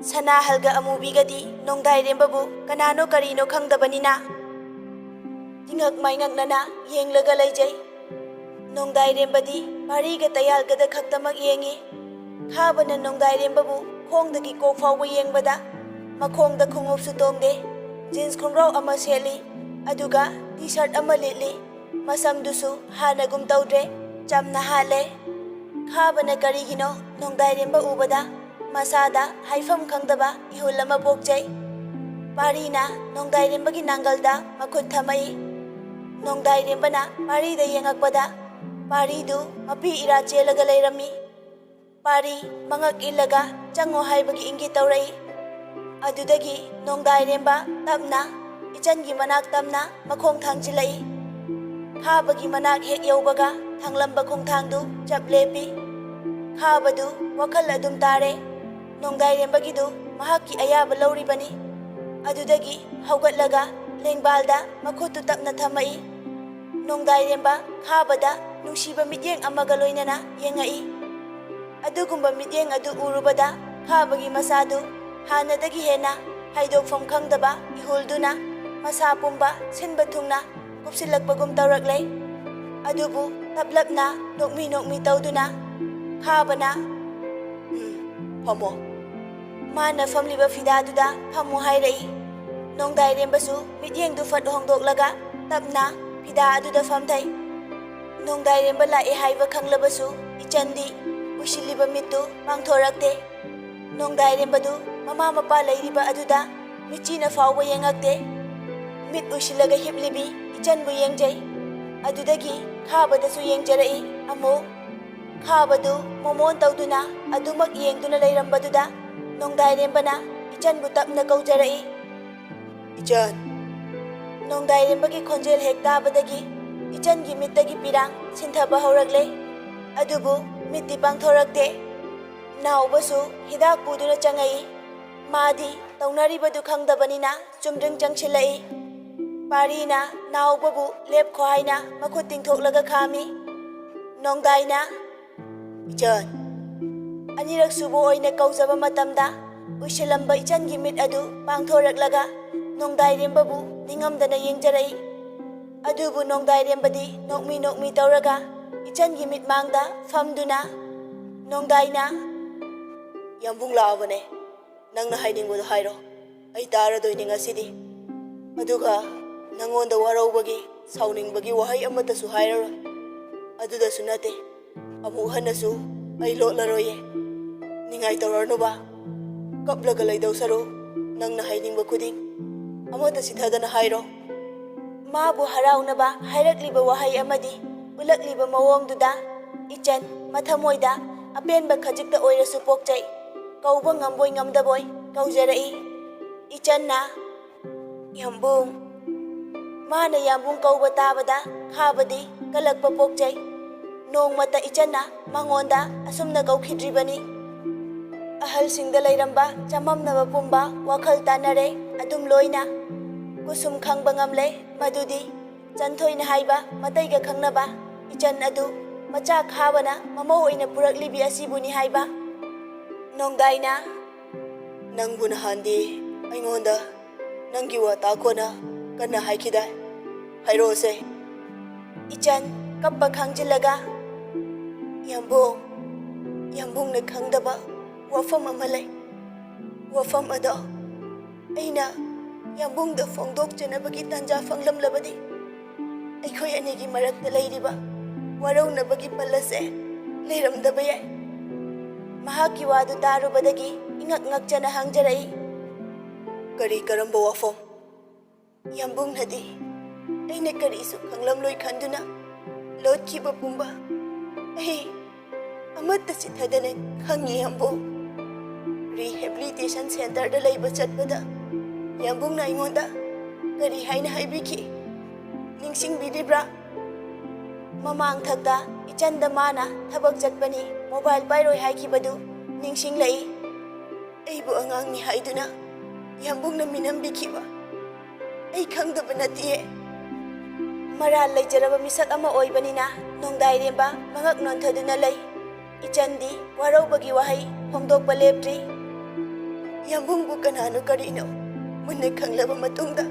ꯁꯅꯥꯍꯜꯒ ꯑꯃꯨꯕꯤꯒꯗꯤ ꯅꯣꯡꯗꯥꯏꯔꯦꯝꯕꯕꯨ ꯀꯅꯥꯅꯣ ꯀꯔꯤꯅꯣ ꯈꯪꯗꯕꯅꯤꯅ ꯇꯤꯉꯛ ꯃꯥꯏꯉꯛꯅꯅ ꯌꯦꯡꯂꯒ ꯂꯩꯖꯩ꯫ ꯅꯣꯡꯗꯥꯏꯔꯦꯝꯕꯗꯤ ꯄꯥꯔꯤꯒ ꯇꯌꯥꯜꯒꯗ ꯈꯛꯇꯃꯛ ꯌꯦꯡꯏ꯫ ꯈꯥꯕꯅ ꯅꯣꯡꯗꯥꯏꯔꯦꯝꯕꯕꯨ ꯈꯣꯡꯗꯒꯤ ꯀꯣꯛ ꯐꯥꯎꯕ ꯌꯦꯡꯕꯗ ꯃꯈꯣꯡꯗ ꯈꯣꯡꯎꯞꯁꯨ ꯇꯣꯡꯗꯦ, ꯖꯤꯟꯁ ꯈꯣꯡꯒ꯭ꯔꯥꯎ ꯑꯃ ꯁꯦꯠꯂꯤ, ꯑꯗꯨꯒ ꯇꯤ ꯁꯥꯔꯠ ꯑꯃ ꯂꯤꯠꯂꯤ꯫ ꯃꯁꯝꯗꯨꯁꯨ ꯍꯥꯟꯅꯒꯨꯝ ꯇꯧꯗ꯭ꯔꯦ, ꯆꯝꯅ ꯍꯥꯠꯂꯦ꯫ ꯈꯥꯕꯅ ꯀꯔꯤꯒꯤꯅꯣ ꯅꯣꯡꯗꯥꯏꯔꯦꯝꯕ ꯎꯕꯗ ꯃꯁꯥꯗ ꯍꯥꯏꯐꯝ ꯈꯪꯗꯕ ꯏꯍꯨꯜ ꯑꯃ ꯄꯣꯛꯆꯩ꯫ ꯄꯥꯔꯤꯅ ꯅꯣꯡꯗꯥꯏꯔꯦꯝꯕꯒꯤ ꯅꯥꯡꯒꯜꯗ ꯃꯈꯨꯠ ꯊꯝꯃꯛꯏ꯫ ꯅꯣꯡꯗꯥꯏꯔꯦꯝꯕꯅ ꯄꯥꯔꯤꯗ ꯌꯦꯡꯉꯛꯄꯗ ꯄꯥꯔꯤꯗꯨ ꯃꯄꯤ ꯏꯔꯥ ꯆꯦꯜꯂꯒ ꯂꯩꯔꯝꯃꯤ꯫ ꯄꯥꯔꯤ ꯃꯉꯛ ꯏꯜꯂꯒ ꯆꯪꯉꯣ ꯍꯥꯏꯕꯒꯤ ꯏꯪꯒꯤꯠ ꯇꯧꯔꯛꯏ꯫ ꯑꯗꯨꯗꯒꯤ ꯅꯣꯡꯗꯥꯏꯔꯦꯝꯕ ꯇꯞꯅ ꯏꯆꯟꯒꯤ ꯃꯅꯥꯛ ꯇꯝꯅ ꯃꯈꯣꯡ ꯊꯥꯡꯖꯤꯜꯂꯛꯏ꯫ ꯈꯥꯕꯒꯤ ꯃꯅꯥꯛ ꯍꯦꯛ ꯌꯧꯕꯒ ꯊꯥꯡꯂꯝꯕ ꯈꯣꯡꯊꯥꯡꯗꯨ ꯆꯞ ꯂꯦꯞꯄꯤ꯫ ꯈꯥꯕꯗꯨ ꯋꯥꯈꯜ ꯑꯗꯨꯝ ꯇꯥꯔꯦ꯫ ꯅꯣꯡꯗꯥꯏꯔꯦꯝꯕꯒꯤꯗꯨ ꯃꯍꯥꯛꯀꯤ ꯑꯌꯥꯕ ꯂꯧꯔꯤꯕꯅꯤ꯫ ꯑꯗꯨꯗꯒꯤ ꯍꯧꯒꯠꯂꯒ ꯂꯦꯡꯕꯥꯜꯗ ꯃꯈꯨꯠꯇꯨ ꯇꯞꯅ ꯊꯝꯃꯛꯏ꯫ ꯅꯣꯡꯗꯥꯏꯔꯦꯝꯕ ꯈꯥꯕꯗ ꯅꯨꯡꯁꯤꯕ ꯃꯤꯠꯌꯦꯡ ꯑꯃꯒ ꯂꯣꯏꯅꯅ ꯌꯦꯡꯉꯛꯏ꯫ ꯑꯗꯨꯒꯨꯝꯕ ꯃꯤꯠꯌꯦꯡ ꯑꯗꯨ ꯎꯔꯨꯕꯗ ꯈꯥꯕꯒꯤ ꯃꯁꯥꯗꯨ ꯍꯥꯟꯅꯗꯒꯤ ꯍꯦꯟꯅ ꯍꯥꯏꯗꯣꯛꯐꯝ ꯈꯪꯗꯕ ꯏꯍꯨꯜꯗꯨꯅ ꯃꯁꯥ ꯄꯨꯝꯕ ꯁꯤꯟꯕ ꯊꯨꯡꯅ ꯀꯨꯞꯁꯤꯜꯂꯛꯄꯒꯨꯝ ꯇꯧꯔꯛꯂꯦ꯫ ꯑꯗꯨꯕꯨ ꯇꯞꯂꯞꯅ ꯅꯣꯛꯃꯤ ꯅꯣꯛꯃꯤ ꯇꯧꯗꯨꯅ ꯈꯥꯕꯅ, "ꯎꯝ, ꯐꯝꯃꯣ꯫" ꯃꯥꯅ ꯐꯝꯂꯤꯕ ꯐꯤꯗꯥꯗꯨꯗ ꯐꯝꯃꯨ ꯍꯥꯏꯔꯛꯏ꯫ ꯅꯣꯡꯗꯥꯏꯔꯦꯝꯕꯁꯨ ꯃꯤꯠꯌꯦꯡꯗꯨ ꯐꯠ ꯍꯣꯡꯗꯣꯛꯂꯒ ꯇꯞꯅ ꯐꯤꯗꯥ ꯑꯗꯨꯗ ꯐꯝꯊꯩ꯫ ꯅꯣꯡꯗꯥꯏꯔꯦꯝꯕ ꯂꯥꯛꯑꯦ ꯍꯥꯏꯕ ꯈꯪꯂꯕꯁꯨ ꯏꯆꯟꯗꯤ ꯎꯏꯁꯤꯜꯂꯤꯕ ꯃꯤꯠꯇꯨ ꯄꯥꯡꯊꯣꯔꯛꯇꯦ꯫ ꯅꯣꯡꯗꯥꯏꯔꯦꯝꯕꯗꯨ ꯃꯃꯥ ꯃꯄꯥ ꯂꯩꯔꯤꯕ ꯑꯗꯨꯗ ꯃꯤꯠꯆꯤꯅ ꯐꯥꯎꯕ ꯌꯦꯡꯉꯛꯇꯦ꯫ ꯃꯤꯠ ꯎꯏꯁꯤꯜꯂꯒ ꯍꯤꯞꯂꯤꯕꯤ ꯏꯆꯟꯕꯨ ꯌꯦꯡꯖꯩ꯫ ꯑꯗꯨꯗꯒꯤ ꯈꯥꯕꯗꯁꯨ ꯌꯦꯡꯖꯔꯛꯏ꯫ ꯑꯃꯨꯛ ꯈꯥꯕꯗꯨ ꯃꯣꯃꯣꯟ ꯇꯧꯗꯨꯅ ꯑꯗꯨꯃꯛ ꯌꯦꯡꯗꯨꯅ ꯂꯩꯔꯝꯕꯗꯨꯗ ꯅꯣꯡꯗꯥꯏꯔꯦꯝꯕꯅ ꯏꯆꯟꯕꯨ ꯇꯞꯅ ꯀꯧꯖꯔꯛꯏ꯫ "ꯏꯆꯟ!" ꯅꯣꯡꯗꯥꯏꯔꯦꯝꯕꯒꯤ ꯈꯣꯟꯖꯦꯜ ꯍꯦꯛ ꯇꯥꯕꯗꯒꯤ ꯏꯆꯟꯒꯤ ꯃꯤꯠꯇꯒꯤ ꯄꯤꯔꯥꯡ ꯁꯤꯟꯊꯕ ꯍꯧꯔꯛꯂꯦ꯫ ꯑꯗꯨꯕꯨ ꯃꯤꯠꯇꯤ ꯄꯥꯡꯊꯣꯔꯛꯇꯦ꯫ ꯅꯥꯎꯕꯁꯨ ꯍꯤꯗꯥꯛ ꯄꯨꯗꯨꯅ ꯆꯪꯉꯛꯏ꯫ ꯃꯥꯗꯤ ꯇꯧꯅꯔꯤꯕꯗꯨ ꯈꯪꯗꯕꯅꯤꯅ ꯆꯨꯝꯗ꯭ꯔꯤꯡ ꯆꯪꯁꯤꯜꯂꯛꯏ꯫ ꯄꯥꯔꯤꯅ ꯅꯥꯎꯕꯕꯨ ꯂꯦꯞꯈꯣ ꯍꯥꯏꯅ ꯃꯈꯨꯠ ꯇꯤꯡꯊꯣꯛꯂꯒ ꯈꯥꯝꯃꯤ꯫ ꯅꯣꯡꯗꯥꯏꯅ, "ꯏꯆꯟ!" ꯑꯅꯤꯔꯛ ꯁꯨꯕ ꯑꯣꯏꯅ ꯀꯧꯖꯕ ꯃꯇꯝꯗ ꯎꯏꯁꯤꯜꯂꯝꯕ ꯏꯆꯟꯒꯤ ꯃꯤꯠ ꯑꯗꯨ ꯄꯥꯡꯊꯣꯔꯛꯂꯒ ꯅꯣꯡꯗꯥꯏꯔꯦꯝꯕꯕꯨ ꯅꯤꯡꯉꯝꯗꯅ ꯌꯦꯡꯖꯔꯛꯏ꯫ ꯑꯗꯨꯕꯨ ꯅꯣꯡꯗꯥꯏꯔꯦꯝꯕꯗꯤ ꯅꯣꯛꯃꯤ ꯅꯣꯛꯃꯤ ꯇꯧꯔꯒ ꯏꯆꯟꯒꯤ ꯃꯤꯠꯃꯥꯡꯗ ꯐꯝꯗꯨꯅ, "ꯅꯣꯡꯗꯥꯏꯅ, ꯌꯥꯝꯕꯨꯡ ꯂꯥꯛꯑꯕꯅꯦ꯫ ꯅꯪꯅ ꯍꯥꯏꯅꯤꯡꯕꯗꯣ ꯍꯥꯏꯔꯣ꯫ ꯑꯩ ꯇꯥꯔꯗꯣꯏꯅꯤ ꯉꯁꯤꯗꯤ꯫ ꯑꯗꯨꯒ ꯅꯪꯉꯣꯟꯗ ꯋꯥꯔꯧꯕꯒꯤ, ꯁꯥꯎꯅꯤꯡꯕꯒꯤ ꯋꯥꯍꯩ ꯑꯃꯠꯇꯁꯨ ꯍꯥꯏꯔꯔꯣꯏ꯫ ꯑꯗꯨꯗꯁꯨ ꯅꯠꯇꯦ, ꯑꯃꯨꯛ ꯍꯟꯅꯁꯨ ꯑꯩ ꯂꯣꯠꯂꯔꯣꯏꯌꯦ꯫ ꯅꯤꯡꯉꯥꯏ ꯇꯧꯔꯅꯨꯕ꯫ ꯀꯞꯂꯒ ꯂꯩꯗꯧ ꯁꯔꯨꯛ ꯅꯪꯅ ꯍꯥꯏꯅꯤꯡꯕ ꯈꯨꯗꯤꯡ ꯑꯃꯠꯇ ꯆꯤꯊꯗꯅ ꯍꯥꯏꯔꯣ꯫" ꯃꯥꯕꯨ ꯍꯔꯥꯎꯅꯕ ꯍꯥꯏꯔꯛꯂꯤꯕ ꯋꯥꯍꯩ ꯑꯃꯗꯤ ꯎꯠꯂꯛꯂꯤꯕ ꯃꯑꯣꯡꯗꯨꯗ ꯏꯆꯟ ꯃꯊꯃꯣꯏꯗ ꯑꯄꯦꯟꯕ ꯈꯖꯤꯛꯇ ꯑꯣꯏꯔꯁꯨ ꯄꯣꯛꯆꯩ꯫ ꯀꯧꯕ ꯉꯝꯕꯣꯏ ꯉꯝꯗꯕꯣꯏ ꯀꯧꯖꯔꯛꯏ꯫ ꯏꯆꯟꯅ, "ꯌꯥꯝꯕꯨꯡ꯫" ꯃꯥꯅ ꯌꯥꯝꯕꯨꯡ ꯀꯧꯕ ꯇꯥꯕꯗ ꯈꯥꯕꯗꯤ ꯀꯜꯂꯛꯄ ꯄꯣꯛꯆꯩ꯫ ꯅꯣꯡꯃꯇ ꯏꯆꯟꯅ ꯃꯉꯣꯟꯗ ꯑꯁꯨꯝꯅ ꯀꯧꯈꯤꯗ꯭ꯔꯤꯕꯅꯤ꯫ ꯑꯍꯜꯁꯤꯡꯗ ꯂꯩꯔꯝꯕ ꯆꯃꯝꯅꯕ ꯄꯨꯝꯕ ꯋꯥꯈꯜ ꯇꯥꯅꯔꯦ꯫ ꯑꯗꯨꯝ ꯂꯣꯏꯅ ꯀꯨꯁꯨꯝ ꯈꯪꯕ ꯉꯝꯂꯦ ꯃꯗꯨꯗꯤ ꯆꯟꯊꯣꯏꯅ ꯍꯥꯏꯕ ꯃꯇꯩꯒ ꯈꯪꯅꯕ ꯏꯆꯟ ꯑꯗꯨ ꯃꯆꯥ ꯈꯥꯕꯅ ꯃꯃꯧ ꯑꯣꯏꯅ ꯄꯨꯔꯛꯂꯤꯕꯤ ꯑꯁꯤꯕꯨꯅꯤ ꯍꯥꯏꯕ꯫ ꯅꯣꯡꯗꯥꯏꯅ, "ꯅꯪꯕꯨ ꯅꯍꯥꯟꯗꯤ ꯑꯩꯉꯣꯟꯗ ꯅꯪꯒꯤ ꯋꯥ ꯇꯥꯈꯣꯅ ꯀꯟꯅ ꯍꯥꯏꯈꯤꯗꯥꯏ? ꯍꯥꯏꯔꯛꯑꯣꯁꯦ꯫" ꯏꯆꯟ ꯀꯞꯄ ꯈꯥꯡꯖꯤꯜꯂꯒ, "ꯌꯥꯝꯕꯨꯡ, ꯌꯥꯝꯕꯨꯡꯅ ꯈꯪꯗꯕ ꯋꯥꯐꯝ ꯑꯃ ꯂꯩ꯫ ꯋꯥꯐꯝ ꯑꯗꯣ ꯑꯩꯅ ꯌꯥꯝꯕꯨꯡꯗ ꯐꯣꯡꯗꯣꯛꯆꯅꯕꯒꯤ ꯇꯥꯟꯖꯥ ꯐꯪꯂꯝꯂꯕꯗꯤ ꯑꯩꯈꯣꯏ ꯑꯅꯤꯒꯤ ꯃꯔꯛꯇ ꯂꯩꯔꯤꯕ ꯋꯥꯔꯧꯅꯕꯒꯤ ꯄꯜ ꯑꯁꯦ ꯂꯩꯔꯝꯗꯕ ꯌꯥꯏ꯫" ꯃꯍꯥꯛꯀꯤ ꯋꯥꯗꯨ ꯇꯥꯔꯨꯕꯗꯒꯤ ꯏꯉꯛ ꯉꯛꯆꯅ ꯍꯪꯖꯔꯛꯏ, "ꯀꯔꯤ, ꯀꯔꯝꯕ ꯋꯥꯐꯝ?" "ꯌꯥꯝꯕꯨꯡꯅꯗꯤ ꯑꯩꯅ ꯀꯔꯤꯁꯨ ꯈꯪꯂꯝꯂꯣꯏ ꯈꯟꯗꯨꯅ ꯂꯣꯠꯈꯤꯕ ꯄꯨꯝꯕ ꯑꯩ ꯑꯃꯠꯇ ꯆꯤꯊꯗꯅ ꯈꯪꯉꯤ, ꯌꯥꯝꯕꯨꯡ꯫ ꯔꯤꯍꯦꯕꯤꯂꯤꯇꯦꯁꯟ ꯁꯦꯟꯇꯔꯗ ꯂꯩꯕ ꯆꯠꯄꯗ ꯌꯥꯝꯕꯨꯡꯅ ꯑꯩꯉꯣꯟꯗ ꯀꯔꯤ ꯍꯥꯏꯅ ꯍꯥꯏꯕꯤꯈꯤ? ꯅꯤꯡꯁꯤꯡꯕꯤꯔꯤꯕ꯭ꯔꯥ? ꯃꯃꯥꯡꯊꯛꯇ ꯏꯆꯟꯗ ꯃꯥꯅ ꯊꯕꯛ ꯆꯠꯄꯅꯤ, ꯃꯣꯕꯥꯏꯜ ꯄꯥꯏꯔꯣꯏ ꯍꯥꯏꯈꯤꯕꯗꯨ ꯅꯤꯡꯁꯤꯡꯂꯛꯏ꯫ ꯑꯩꯕꯨ ꯑꯉꯥꯡꯅꯤ ꯍꯥꯏꯗꯨꯅ ꯌꯥꯝꯕꯨꯡꯅ ꯃꯤꯅꯝꯕꯤꯈꯤꯕ ꯑꯩ ꯈꯪꯗꯕ ꯅꯠꯇꯤꯌꯦ꯫" ꯃꯔꯥꯜ ꯂꯩꯖꯔꯕ ꯃꯤꯁꯛ ꯑꯃ ꯑꯣꯏꯕꯅꯤꯅ ꯅꯣꯡꯗꯥꯏꯔꯦꯝꯕ ꯃꯉꯛ ꯅꯣꯟꯊꯗꯨꯅ ꯂꯩ꯫ ꯏꯆꯟꯗꯤ ꯋꯥꯔꯧꯕꯒꯤ ꯋꯥꯍꯩ ꯐꯣꯡꯗꯣꯛꯄ ꯂꯦꯞꯇ꯭ꯔꯤ꯫ ꯌꯥꯝꯕꯨꯡꯕꯨ ꯀꯅꯥꯅꯣ ꯀꯔꯤꯅꯣ ꯃꯨꯟꯅ ꯈꯪꯂꯕ ꯃꯇꯨꯡꯗ,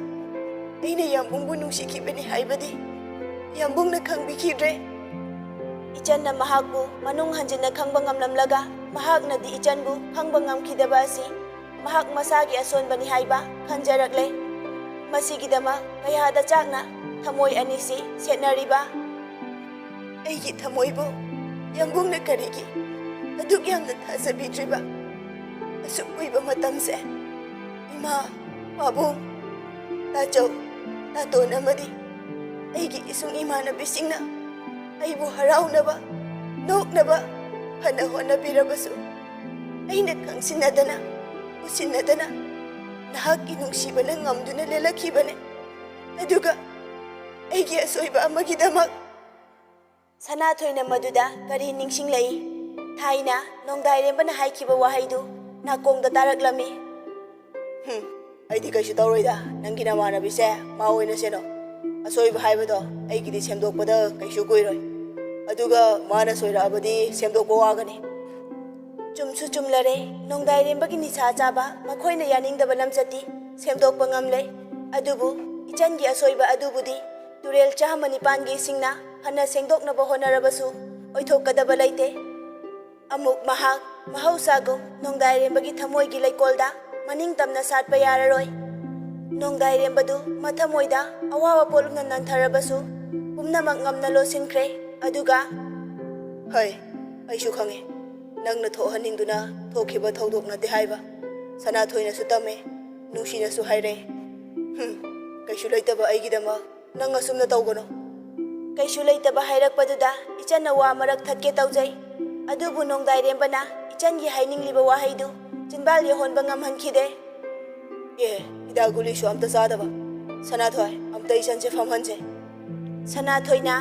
ꯑꯩꯅ ꯌꯥꯝꯕꯨꯡꯕꯨ ꯅꯨꯡꯁꯤꯈꯤꯕꯅꯤ ꯍꯥꯏꯕꯗꯤ ꯌꯥꯝꯕꯨꯡꯅ ꯈꯪꯕꯤꯈꯤꯗ꯭ꯔꯦ꯫ ꯏꯆꯟꯅ ꯃꯍꯥꯛꯄꯨ ꯃꯅꯨꯡ ꯍꯟꯖꯤꯟꯅ ꯈꯪꯕ ꯉꯝꯂꯝꯂꯒ, ꯃꯍꯥꯛꯅꯗꯤ ꯏꯆꯟꯕꯨ ꯈꯪꯕ ꯉꯝꯈꯤꯗꯕ ꯑꯁꯤ ꯃꯍꯥꯛ ꯃꯁꯥꯒꯤ ꯑꯁꯣꯟꯕꯅꯤ ꯍꯥꯏꯕ ꯈꯟꯖꯔꯛꯂꯦ꯫ ꯃꯁꯤꯒꯤꯗꯃꯛ ꯀꯌꯥꯗ ꯆꯥꯛꯅ ꯊꯃꯣꯏ ꯑꯅꯤꯁꯤ ꯁꯦꯠꯅꯔꯤꯕ꯫ ꯑꯩꯒꯤ ꯊꯃꯣꯏꯕꯨ ꯌꯥꯝꯕꯨꯡꯅ ꯀꯔꯤꯒꯤ ꯑꯗꯨꯛ ꯌꯥꯝꯅ ꯊꯥꯖꯕꯤꯗ꯭ꯔꯤꯕ? ꯑꯁꯨꯛ ꯀꯨꯏꯕ ꯃꯇꯝꯁꯦ ꯏꯃꯥ, ꯄꯥꯕꯨꯡ, ꯇꯥꯆꯧ, ꯇꯥꯇꯣꯟ ꯑꯃꯗꯤ ꯑꯩꯒꯤ ꯏꯁꯨꯡ ꯏꯃꯥꯟꯅꯕꯤꯁꯤꯡꯅ ꯑꯩꯕꯨ ꯍꯔꯥꯎꯅꯕ, ꯅꯣꯛꯅꯕ ꯐꯅ ꯍꯣꯠꯅꯕꯤꯔꯕꯁꯨ, ꯑꯩꯅ ꯈꯪꯁꯤꯟꯅꯗꯅ, ꯎꯁꯤꯟꯅꯗꯅ ꯅꯍꯥꯛꯀꯤ ꯅꯨꯡꯁꯤꯕꯅ ꯉꯝꯗꯨꯅ ꯂꯦꯜꯂꯛꯈꯤꯕꯅꯦ꯫ ꯑꯗꯨꯒ ꯑꯩꯒꯤ ꯑꯁꯣꯏꯕ ꯑꯃꯒꯤꯗꯃꯛ꯫ ꯁꯅꯥꯊꯣꯏꯅ ꯃꯗꯨꯗ ꯀꯔꯤ ꯅꯤꯡꯁꯤꯡꯂꯛꯏ? ꯊꯥꯏꯅ ꯅꯣꯡꯗꯥꯏꯔꯦꯝꯕꯅ ꯍꯥꯏꯈꯤꯕ ꯋꯥꯍꯩꯗꯨ ꯅꯥꯀꯣꯡꯗ ꯇꯥꯔꯛꯂꯝꯃꯤ꯫ "ꯍꯨꯝ, ꯑꯩꯗꯤ ꯀꯩꯁꯨ ꯇꯧꯔꯣꯏꯗ, ꯅꯪꯒꯤ ꯅꯃꯥꯟꯅꯕꯤꯁꯦ ꯃꯥ ꯑꯣꯏꯅ ꯁꯦꯟꯅꯧ꯫ ꯑꯁꯣꯏꯕ ꯍꯥꯏꯕꯗꯣ ꯑꯩꯒꯤꯗꯤ ꯁꯦꯝꯗꯣꯛꯄꯗ ꯀꯩꯁꯨ ꯀꯨꯏꯔꯣꯏ꯫ ꯑꯗꯨꯒ ꯃꯥꯅ ꯁꯣꯏꯔꯛꯑꯕꯗꯤ ꯁꯦꯝꯗꯣꯛꯄ ꯋꯥꯒꯅꯤ꯫" ꯆꯨꯝꯁꯨ ꯆꯨꯝꯂꯔꯦ, ꯅꯣꯡꯗꯥꯏꯔꯦꯝꯕꯒꯤ ꯅꯤꯁꯥ ꯆꯥꯕ ꯃꯈꯣꯏꯅ ꯌꯥꯅꯤꯡꯗꯕ ꯂꯝꯆꯠꯇꯤ ꯁꯦꯝꯗꯣꯛꯄ ꯉꯝꯂꯦ꯫ ꯑꯗꯨꯕꯨ ꯏꯆꯟꯒꯤ ꯑꯁꯣꯏꯕ ꯑꯗꯨꯕꯨꯗꯤ ꯇꯨꯔꯦꯜ ꯆꯥꯝꯃ ꯅꯤꯄꯥꯟꯒꯤ ꯏꯁꯤꯡꯅ ꯐꯅ ꯁꯦꯡꯗꯣꯛꯅꯕ ꯍꯣꯠꯅꯔꯕꯁꯨ ꯑꯣꯏꯊꯣꯛꯀꯗꯕ ꯂꯩꯇꯦ꯫ ꯑꯃꯨꯛ ꯃꯍꯥꯛ ꯃꯍꯧꯁꯥꯒꯨꯝ ꯅꯣꯡꯗꯥꯏꯔꯦꯝꯕꯒꯤ ꯊꯃꯣꯏꯒꯤ ꯂꯩꯀꯣꯜꯗ ꯃꯅꯤꯡ ꯇꯝꯅ ꯁꯥꯠꯄ ꯌꯥꯔꯔꯣꯏ꯫ ꯅꯣꯡꯗꯥꯏꯔꯦꯝꯕꯗꯨ ꯃꯊꯃꯣꯏꯗ ꯑꯋꯥꯕ ꯄꯣꯠꯂꯨꯝꯅ ꯅꯟꯊꯔꯕꯁꯨ ꯄꯨꯝꯅꯃꯛ ꯉꯝꯅ ꯂꯣꯠꯁꯤꯟꯈ꯭ꯔꯦ꯫ ꯑꯗꯨꯒ, "ꯍꯣꯏ, ꯑꯩꯁꯨ ꯈꯪꯉꯦ꯫ ꯅꯪꯅ ꯊꯣꯛꯍꯟꯅꯤꯡꯗꯨꯅ ꯊꯣꯛꯈꯤꯕ ꯊꯧꯗꯣꯛ ꯅꯠꯇꯦ ꯍꯥꯏꯕ꯫ ꯁꯅꯥꯊꯣꯏꯅꯁꯨ ꯇꯝꯃꯦ, ꯅꯨꯡꯁꯤꯅꯁꯨ ꯍꯥꯏꯔꯦ꯫ ꯍꯨꯝ, ꯀꯩꯁꯨ ꯂꯩꯇꯕ ꯑꯩꯒꯤꯗꯃꯛ ꯅꯪ ꯑꯁꯨꯝꯅ ꯇꯧꯒꯅꯨ꯫" ꯀꯩꯁꯨ ꯂꯩꯇꯕ ꯍꯥꯏꯔꯛꯄꯗꯨꯗ ꯏꯆꯟꯅ ꯋꯥ ꯃꯔꯛ ꯊꯠꯀꯦ ꯇꯧꯖꯩ꯫ ꯑꯗꯨꯕꯨ ꯅꯣꯡꯗꯥꯏꯔꯦꯝꯕꯅ ꯏꯆꯟꯒꯤ ꯍꯥꯏꯅꯤꯡꯂꯤꯕ ꯋꯥꯍꯩꯗꯨ ꯆꯤꯟꯕꯥꯜ ꯌꯧꯍꯟꯕ ꯉꯝꯍꯟꯈꯤꯗꯦ꯫ "ꯑꯦ, ꯍꯤꯗꯥꯛ ꯒꯨꯂꯤꯁꯨ ꯑꯝꯇ ꯆꯥꯗꯕ꯫ ꯁꯅꯥꯊꯣꯏ, ꯑꯝꯇ ꯏꯆꯟꯁꯦ ꯐꯝꯍꯟꯁꯦ꯫" ꯁꯅꯥꯊꯣꯏꯅ,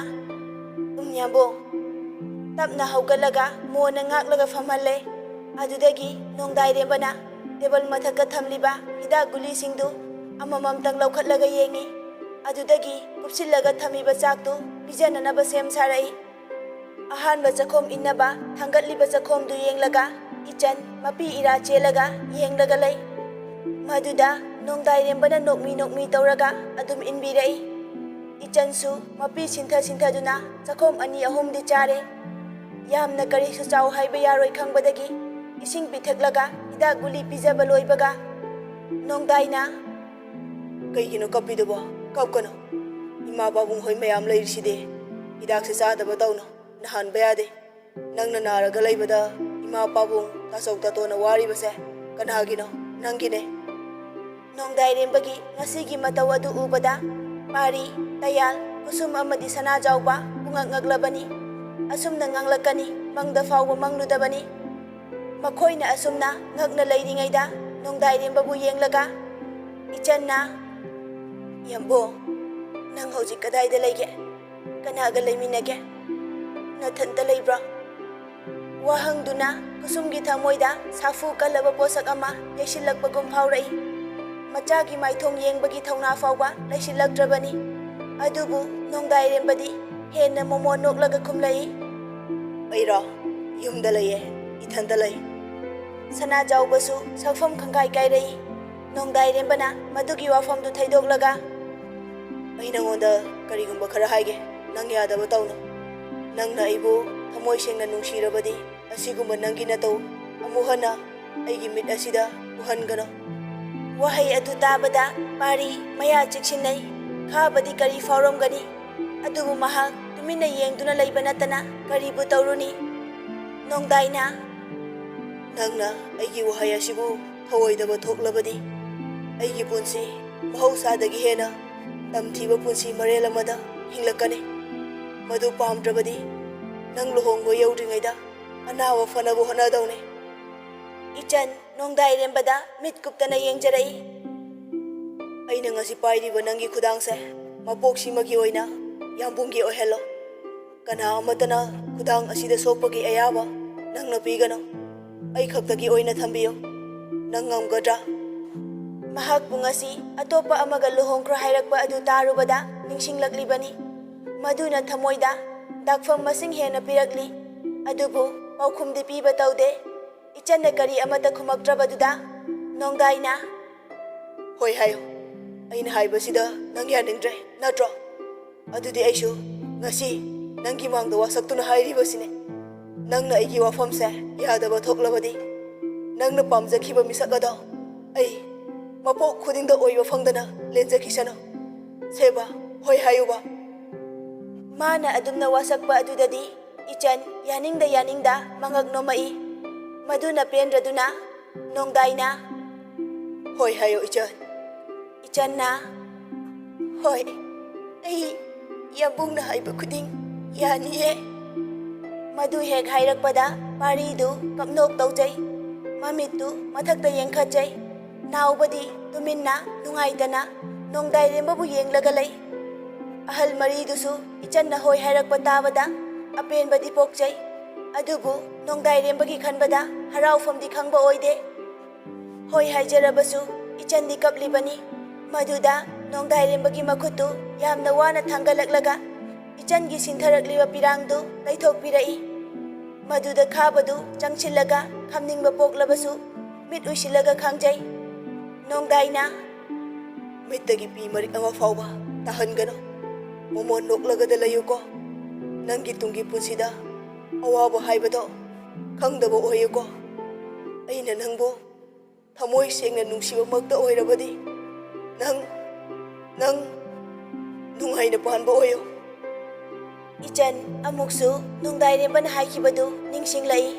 "ꯎꯝ, ꯌꯥꯝꯕꯨꯡ꯫" ꯇꯞꯅ ꯍꯧꯒꯠꯂꯒ ꯃꯣꯟꯅ ꯉꯥꯛꯂꯒ ꯐꯝꯍꯜꯂꯦ꯫ ꯑꯗꯨꯗꯒꯤ ꯅꯣꯡꯗꯥꯏꯔꯦꯝꯕꯅ ꯇꯦꯕꯜ ꯃꯊꯛꯇ ꯊꯝꯂꯤꯕ ꯍꯤꯗꯥꯛ ꯒꯨꯂꯤꯁꯤꯡꯗꯨ ꯑꯃꯃꯝꯇꯪ ꯂꯧꯈꯠꯂꯒ ꯌꯦꯡꯉꯤ꯫ ꯑꯗꯨꯗꯒꯤ ꯀꯨꯞꯁꯤꯜꯂꯒ ꯊꯝꯃꯤꯕ ꯆꯥꯛꯇꯨ ꯄꯤꯖꯅꯅꯕ ꯁꯦꯝ ꯁꯥꯔꯛꯏ꯫ ꯑꯍꯥꯟꯕ ꯆꯥꯛꯈꯣꯝ ꯏꯟꯅꯕ ꯊꯥꯡꯒꯠꯂꯤꯕ ꯆꯥꯛꯈꯣꯝꯗꯨ ꯌꯦꯡꯂꯒ, ꯏꯆꯟ ꯃꯄꯤ ꯏꯔꯥ ꯆꯦꯜꯂꯒ ꯌꯦꯡꯂꯒ ꯂꯩ꯫ ꯃꯗꯨꯗ ꯅꯣꯡꯗꯥꯏꯔꯦꯝꯕꯅ ꯅꯣꯛꯃꯤ ꯅꯣꯛꯃꯤ ꯇꯧꯔꯒ ꯑꯗꯨꯝ ꯏꯟꯕꯤꯔꯛꯏ꯫ ꯏꯆꯟꯁꯨ ꯃꯄꯤ ꯁꯤꯟꯊ ꯁꯤꯟꯊꯗꯨꯅ ꯆꯥꯛꯈꯣꯝ ꯑꯅꯤ ꯑꯍꯨꯝꯗꯤ ꯆꯥꯔꯦ꯫ ꯌꯥꯝꯅ ꯀꯔꯤꯁꯨ ꯆꯥꯎ ꯍꯥꯏꯕ ꯌꯥꯔꯣꯏ ꯈꯪꯕꯗꯒꯤ ꯏꯁꯤꯡ ꯄꯤꯊꯛꯂꯒ ꯍꯤꯗꯥꯛ ꯒꯨꯂꯤ ꯄꯤꯖꯕ ꯂꯣꯏꯕꯒ ꯅꯣꯡꯗꯥꯏꯅ, "ꯀꯩꯒꯤꯅꯣ ꯀꯞꯄꯤꯗꯨꯕꯣ? ꯀꯞꯀꯅꯨ꯫ ꯏꯃꯥ ꯄꯥꯕꯨꯡ ꯍꯣꯏ ꯃꯌꯥꯝ ꯂꯩꯔꯤꯁꯤꯗꯤ꯫ ꯍꯤꯗꯥꯛꯁꯦ ꯆꯥꯗꯕ ꯇꯧꯅꯨ꯫ ꯅꯥꯍꯟꯕ ꯌꯥꯗꯦ꯫ ꯅꯪꯅ ꯅꯥꯔꯒ ꯂꯩꯕꯗ ꯏꯃꯥ ꯄꯥꯕꯨꯡ, ꯇꯥꯆꯧ ꯇꯥꯇꯣꯟꯅ ꯋꯥꯔꯤꯕꯁꯦ ꯀꯅꯥꯒꯤꯅꯣ? ꯅꯪꯒꯤꯅꯦ꯫" ꯅꯣꯡꯗꯥꯏꯔꯦꯝꯕꯒꯤ ꯉꯁꯤꯒꯤ ꯃꯇꯧ ꯑꯗꯨ ꯎꯕꯗ ꯄꯥꯔꯤ, ꯇꯌꯥꯜ, ꯀꯨꯁꯨꯝ ꯑꯃꯗꯤ ꯁꯅꯥꯖꯥꯎꯕ ꯄꯨꯡꯉꯛ ꯉꯛꯂꯕꯅꯤ꯫ ꯑꯁꯨꯝꯅ ꯉꯥꯡꯂꯛꯀꯅꯤ ꯃꯪꯗ ꯐꯥꯎꯕ ꯃꯪꯂꯨꯗꯕꯅꯤ꯫ ꯃꯈꯣꯏꯅ ꯑꯁꯨꯝꯅ ꯉꯛꯅ ꯂꯩꯔꯤꯉꯩꯗ ꯅꯣꯡꯗꯥꯏꯔꯦꯝꯕꯕꯨ ꯌꯦꯡꯂꯒ ꯏꯆꯟꯅ, "ꯌꯥꯝꯕꯣ, ꯅꯪ ꯍꯧꯖꯤꯛ ꯀꯗꯥꯏꯗ ꯂꯩꯒꯦ? ꯀꯅꯥꯒ ꯂꯩꯃꯤꯟꯅꯒꯦ? ꯅꯊꯟꯇ ꯂꯩꯕ꯭ꯔꯣ?" ꯋꯥꯍꯪꯗꯨꯅ ꯀꯨꯁꯨꯝꯒꯤ ꯊꯃꯣꯏꯗ ꯁꯥꯐꯨ ꯀꯜꯂꯕ ꯄꯣꯠꯁꯛ ꯑꯃ ꯌꯩꯁꯤꯜꯂꯛꯄꯒꯨꯝ ꯐꯥꯎꯔꯛꯏ꯫ ꯃꯆꯥꯒꯤ ꯃꯥꯏꯊꯣꯡ ꯌꯦꯡꯕꯒꯤ ꯊꯧꯅꯥ ꯐꯥꯎꯕ ꯂꯩꯁꯤꯜꯂꯛꯇ꯭ꯔꯕꯅꯤ꯫ ꯑꯗꯨꯕꯨ ꯅꯣꯡꯗꯥꯏꯔꯦꯝꯕꯗꯤ ꯍꯦꯟꯅ ꯃꯣꯃꯣꯟ ꯅꯣꯛꯂꯒ ꯈꯨꯝꯂꯛꯏ, "ꯑꯩꯔꯣ? ꯌꯨꯝꯗ ꯂꯩꯌꯦ, ꯏꯊꯟꯇ ꯂꯩ꯫" ꯁꯅꯥꯖꯥꯎꯕꯁꯨ ꯁꯛꯐꯝ ꯈꯪꯀꯥꯏ ꯀꯥꯏꯔꯛꯏ꯫ ꯅꯣꯡꯗꯥꯏꯔꯦꯝꯕꯅ ꯃꯗꯨꯒꯤ ꯋꯥꯐꯝꯗꯨ ꯊꯩꯗꯣꯛꯂꯒ, "ꯑꯩ ꯅꯉꯣꯟꯗ ꯀꯔꯤꯒꯨꯝꯕ ꯈꯔ ꯍꯥꯏꯒꯦ, ꯅꯪ ꯌꯥꯗꯕ ꯇꯧꯅꯨ꯫ ꯅꯪꯅ ꯑꯩꯕꯨ ꯊꯃꯣꯏ ꯁꯦꯡꯅ ꯅꯨꯡꯁꯤꯔꯕꯗꯤ ꯑꯁꯤꯒꯨꯝꯕ ꯅꯪꯒꯤ ꯅꯇꯧ ꯑꯃꯨꯛ ꯍꯟꯅ ꯑꯩꯒꯤ ꯃꯤꯠ ꯑꯁꯤꯗ ꯎꯍꯟꯒꯅꯨ꯫" ꯋꯥꯍꯩ ꯑꯗꯨ ꯇꯥꯕꯗ ꯄꯥꯔꯤ ꯃꯌꯥ ꯆꯤꯛꯁꯤꯟꯅꯩ꯫ ꯈꯥꯕꯗꯤ ꯀꯔꯤ ꯐꯥꯎꯔꯝꯒꯅꯤ? ꯑꯗꯨꯕꯨ ꯃꯍꯥꯛ ꯇꯨꯃꯤꯟꯅ ꯌꯦꯡꯗꯨꯅ ꯂꯩꯕ ꯅꯠꯇꯅ ꯀꯔꯤꯕꯨ ꯇꯧꯔꯨꯅꯤ? ꯅꯣꯡꯗꯥꯏꯅ, "ꯅꯪꯅ ꯑꯩꯒꯤ ꯋꯥꯍꯩ ꯑꯁꯤꯕꯨ ꯊꯧꯑꯣꯏꯗꯕ ꯊꯣꯛꯂꯕꯗꯤ ꯑꯩꯒꯤ ꯄꯨꯟꯁꯤ ꯃꯍꯧꯁꯥꯗꯒꯤ ꯍꯦꯟꯅ ꯇꯝꯊꯤꯕ ꯄꯨꯟꯁꯤ ꯃꯔꯦꯜ ꯑꯃꯗ ꯍꯤꯡꯂꯛꯀꯅꯤ꯫ ꯃꯗꯨ ꯄꯥꯝꯗ꯭ꯔꯕꯗꯤ ꯅꯪ ꯂꯨꯍꯣꯡꯕ ꯌꯧꯗ꯭ꯔꯤꯉꯩꯗ ꯑꯅꯥꯕ ꯐꯅꯕ ꯍꯣꯠꯅꯗꯧꯅꯤ꯫" ꯏꯆꯟ ꯅꯣꯡꯗꯥꯏꯔꯦꯝꯕꯗ ꯃꯤꯠ ꯀꯨꯞꯇꯅ ꯌꯦꯡꯖꯔꯛꯏ꯫ "ꯑꯩꯅ ꯉꯁꯤ ꯄꯥꯏꯔꯤꯕ ꯅꯪꯒꯤ ꯈꯨꯗꯥꯡꯁꯦ ꯃꯄꯣꯛꯁꯤꯃꯒꯤ ꯑꯣꯏꯅ ꯌꯥꯝꯕꯨꯡꯒꯤ ꯑꯣꯏꯍꯜꯂꯣ꯫ ꯀꯅꯥ ꯑꯃꯠꯇꯅ ꯈꯨꯗꯥꯡ ꯑꯁꯤꯗ ꯁꯣꯛꯄꯒꯤ ꯑꯌꯥꯕ ꯅꯪꯅ ꯄꯤꯒꯅꯨ꯫ ꯑꯩ ꯈꯛꯇꯒꯤ ꯑꯣꯏꯅ ꯊꯝꯕꯤꯌꯨ꯫ ꯅꯪ ꯉꯝꯒꯗ꯭ꯔꯥ?" ꯃꯍꯥꯛꯄꯨ ꯉꯁꯤ ꯑꯇꯣꯞꯄ ꯑꯃꯒ ꯂꯨꯍꯣꯡꯈ꯭ꯔꯣ ꯍꯥꯏꯔꯛꯄ ꯑꯗꯨ ꯇꯥꯔꯨꯕꯗ ꯅꯤꯡꯁꯤꯡꯂꯛꯂꯤꯕꯅꯤ꯫ ꯃꯗꯨꯅ ꯊꯃꯣꯏꯗ ꯗꯥꯛꯐꯝ ꯃꯁꯤꯡ ꯍꯦꯟꯅ ꯄꯤꯔꯛꯂꯤ꯫ ꯑꯗꯨꯕꯨ ꯄꯥꯎꯈꯨꯝꯗꯤ ꯄꯤꯕ ꯇꯧꯗꯦ꯫ ꯏꯆꯟꯅ ꯀꯔꯤ ꯑꯃꯠꯇ ꯈꯨꯝꯃꯛꯇ꯭ꯔꯕꯗꯨꯗ ꯅꯣꯡꯗꯥꯏꯅ, "ꯍꯣꯏ ꯍꯥꯏꯌꯨ, ꯑꯩꯅ ꯍꯥꯏꯕꯁꯤꯗ ꯅꯪ ꯌꯥꯅꯤꯡꯗ꯭ꯔꯦ ꯅꯠꯇ꯭ꯔꯣ? ꯑꯗꯨꯗꯤ ꯑꯩꯁꯨ ꯉꯁꯤ ꯅꯪꯒꯤ ꯃꯥꯡꯗ ꯋꯥꯁꯛꯇꯨꯅ ꯍꯥꯏꯔꯤꯕꯁꯤꯅꯦ꯫ ꯅꯪꯅ ꯑꯩꯒꯤ ꯋꯥꯐꯝꯁꯦ ꯌꯥꯗꯕ ꯊꯣꯛꯂꯕꯗꯤ, ꯅꯪꯅ ꯄꯥꯝꯖꯈꯤꯕ ꯃꯤꯁꯛ ꯑꯗꯣ ꯑꯩ ꯃꯄꯣꯛ ꯈꯨꯗꯤꯡꯗ ꯑꯣꯏꯕ ꯐꯪꯗꯅ ꯂꯦꯟꯖꯈꯤꯁꯅꯨ꯫ ꯁꯦꯕꯥ, ꯍꯣꯏ ꯍꯥꯏꯌꯨꯕ꯫" ꯃꯥꯅ ꯑꯗꯨꯝꯅ ꯋꯥꯁꯛꯄ ꯑꯗꯨꯗꯗꯤ ꯏꯆꯟ ꯌꯥꯅꯤꯡꯗ ꯌꯥꯅꯤꯡꯗ ꯃꯉꯛ ꯅꯣꯝꯃꯛꯏ꯫ ꯃꯗꯨꯅ ꯄꯦꯟꯗ꯭ꯔꯗꯨꯅ ꯅꯣꯡꯗꯥꯏꯅ, "ꯍꯣꯏ ꯍꯥꯏꯌꯣ ꯏꯆꯟ꯫" ꯏꯆꯟꯅ, "ꯍꯣꯏ, ꯑꯩ ꯌꯥꯝꯕꯨꯡꯅ ꯍꯥꯏꯕ ꯈꯨꯗꯤꯡ ꯌꯥꯅꯤꯌꯦ꯫" ꯃꯗꯨ ꯍꯦꯛ ꯍꯥꯏꯔꯛꯄꯗ ꯄꯥꯔꯤꯗꯨ ꯀꯞꯅꯣꯛ ꯇꯧꯖꯩ꯫ ꯃꯃꯤꯠꯇꯨ ꯃꯊꯛꯇ ꯌꯦꯡꯈꯠꯆꯩ꯫ ꯅꯥꯎꯕꯗꯤ ꯇꯨꯃꯤꯟꯅ ꯅꯨꯡꯉꯥꯏꯇꯅ ꯅꯣꯡꯗꯥꯏꯔꯦꯝꯕꯕꯨ ꯌꯦꯡꯂꯒ ꯂꯩ꯫ ꯑꯍꯜ ꯃꯔꯤꯗꯨꯁꯨ ꯏꯆꯟꯅ ꯍꯣꯏ ꯍꯥꯏꯔꯛꯄ ꯇꯥꯕꯗ ꯑꯄꯦꯟꯕꯗꯤ ꯄꯣꯛꯆꯩ꯫ ꯑꯗꯨꯕꯨ ꯅꯣꯡꯗꯥꯏꯔꯦꯝꯕꯒꯤ ꯈꯟꯕꯗ ꯍꯔꯥꯎꯐꯝꯗꯤ ꯈꯪꯕ ꯑꯣꯏꯗꯦ꯫ ꯍꯣꯏ ꯍꯥꯏꯖꯔꯕꯁꯨ ꯏꯆꯟꯗꯤ ꯀꯞꯂꯤꯕꯅꯤ꯫ ꯃꯗꯨꯗ ꯅꯣꯡꯗꯥꯏꯔꯦꯝꯕꯒꯤ ꯃꯈꯨꯠꯇꯨ ꯌꯥꯝꯅ ꯋꯥꯅ ꯊꯥꯡꯒꯠꯂꯛꯂꯒ ꯏꯆꯟꯒꯤ ꯁꯤꯟꯊꯔꯛꯂꯤꯕ ꯄꯤꯔꯥꯡꯗꯨ ꯂꯩꯊꯣꯛꯄꯤꯔꯛꯏ꯫ ꯃꯗꯨꯗ ꯈꯥꯕꯗꯨ ꯆꯪꯁꯤꯜꯂꯒ ꯈꯝꯅꯤꯡꯕ ꯄꯣꯛꯂꯕꯁꯨ ꯃꯤꯠ ꯎꯏꯁꯤꯜꯂꯒ ꯈꯥꯡꯖꯩ꯫ ꯅꯣꯡꯗꯥꯏꯅ, "ꯃꯤꯠꯇꯒꯤ ꯄꯤ ꯃꯔꯤꯛ ꯑꯃ ꯐꯥꯎꯕ ꯇꯥꯍꯟꯒꯅꯨ꯫ ꯃꯣꯃꯣꯟ ꯅꯣꯛꯂꯒꯗ ꯂꯩꯌꯨꯀꯣ꯫ ꯅꯪꯒꯤ ꯇꯨꯡꯒꯤ ꯄꯨꯟꯁꯤꯗ ꯑꯋꯥꯕ ꯍꯥꯏꯕꯗꯣ ꯈꯪꯗꯕ ꯑꯣꯏꯌꯨꯀꯣ꯫ ꯑꯩꯅ ꯅꯪꯕꯨ ꯊꯃꯣꯏ ꯁꯦꯡꯅ ꯅꯨꯡꯁꯤꯕꯃꯛꯇ ꯑꯣꯏꯔꯕꯗꯤ ꯅꯪ, ꯅꯪ ꯅꯨꯡꯉꯥꯏꯅ ꯄꯥꯟꯕ ꯑꯣꯏꯌꯨ꯫" ꯏꯆꯟ ꯑꯃꯨꯛꯁꯨ ꯅꯣꯡꯗꯥꯏꯔꯦꯝꯕꯅ ꯍꯥꯏꯈꯤꯕꯗꯨ ꯅꯤꯡꯁꯤꯡꯂꯛꯏ꯫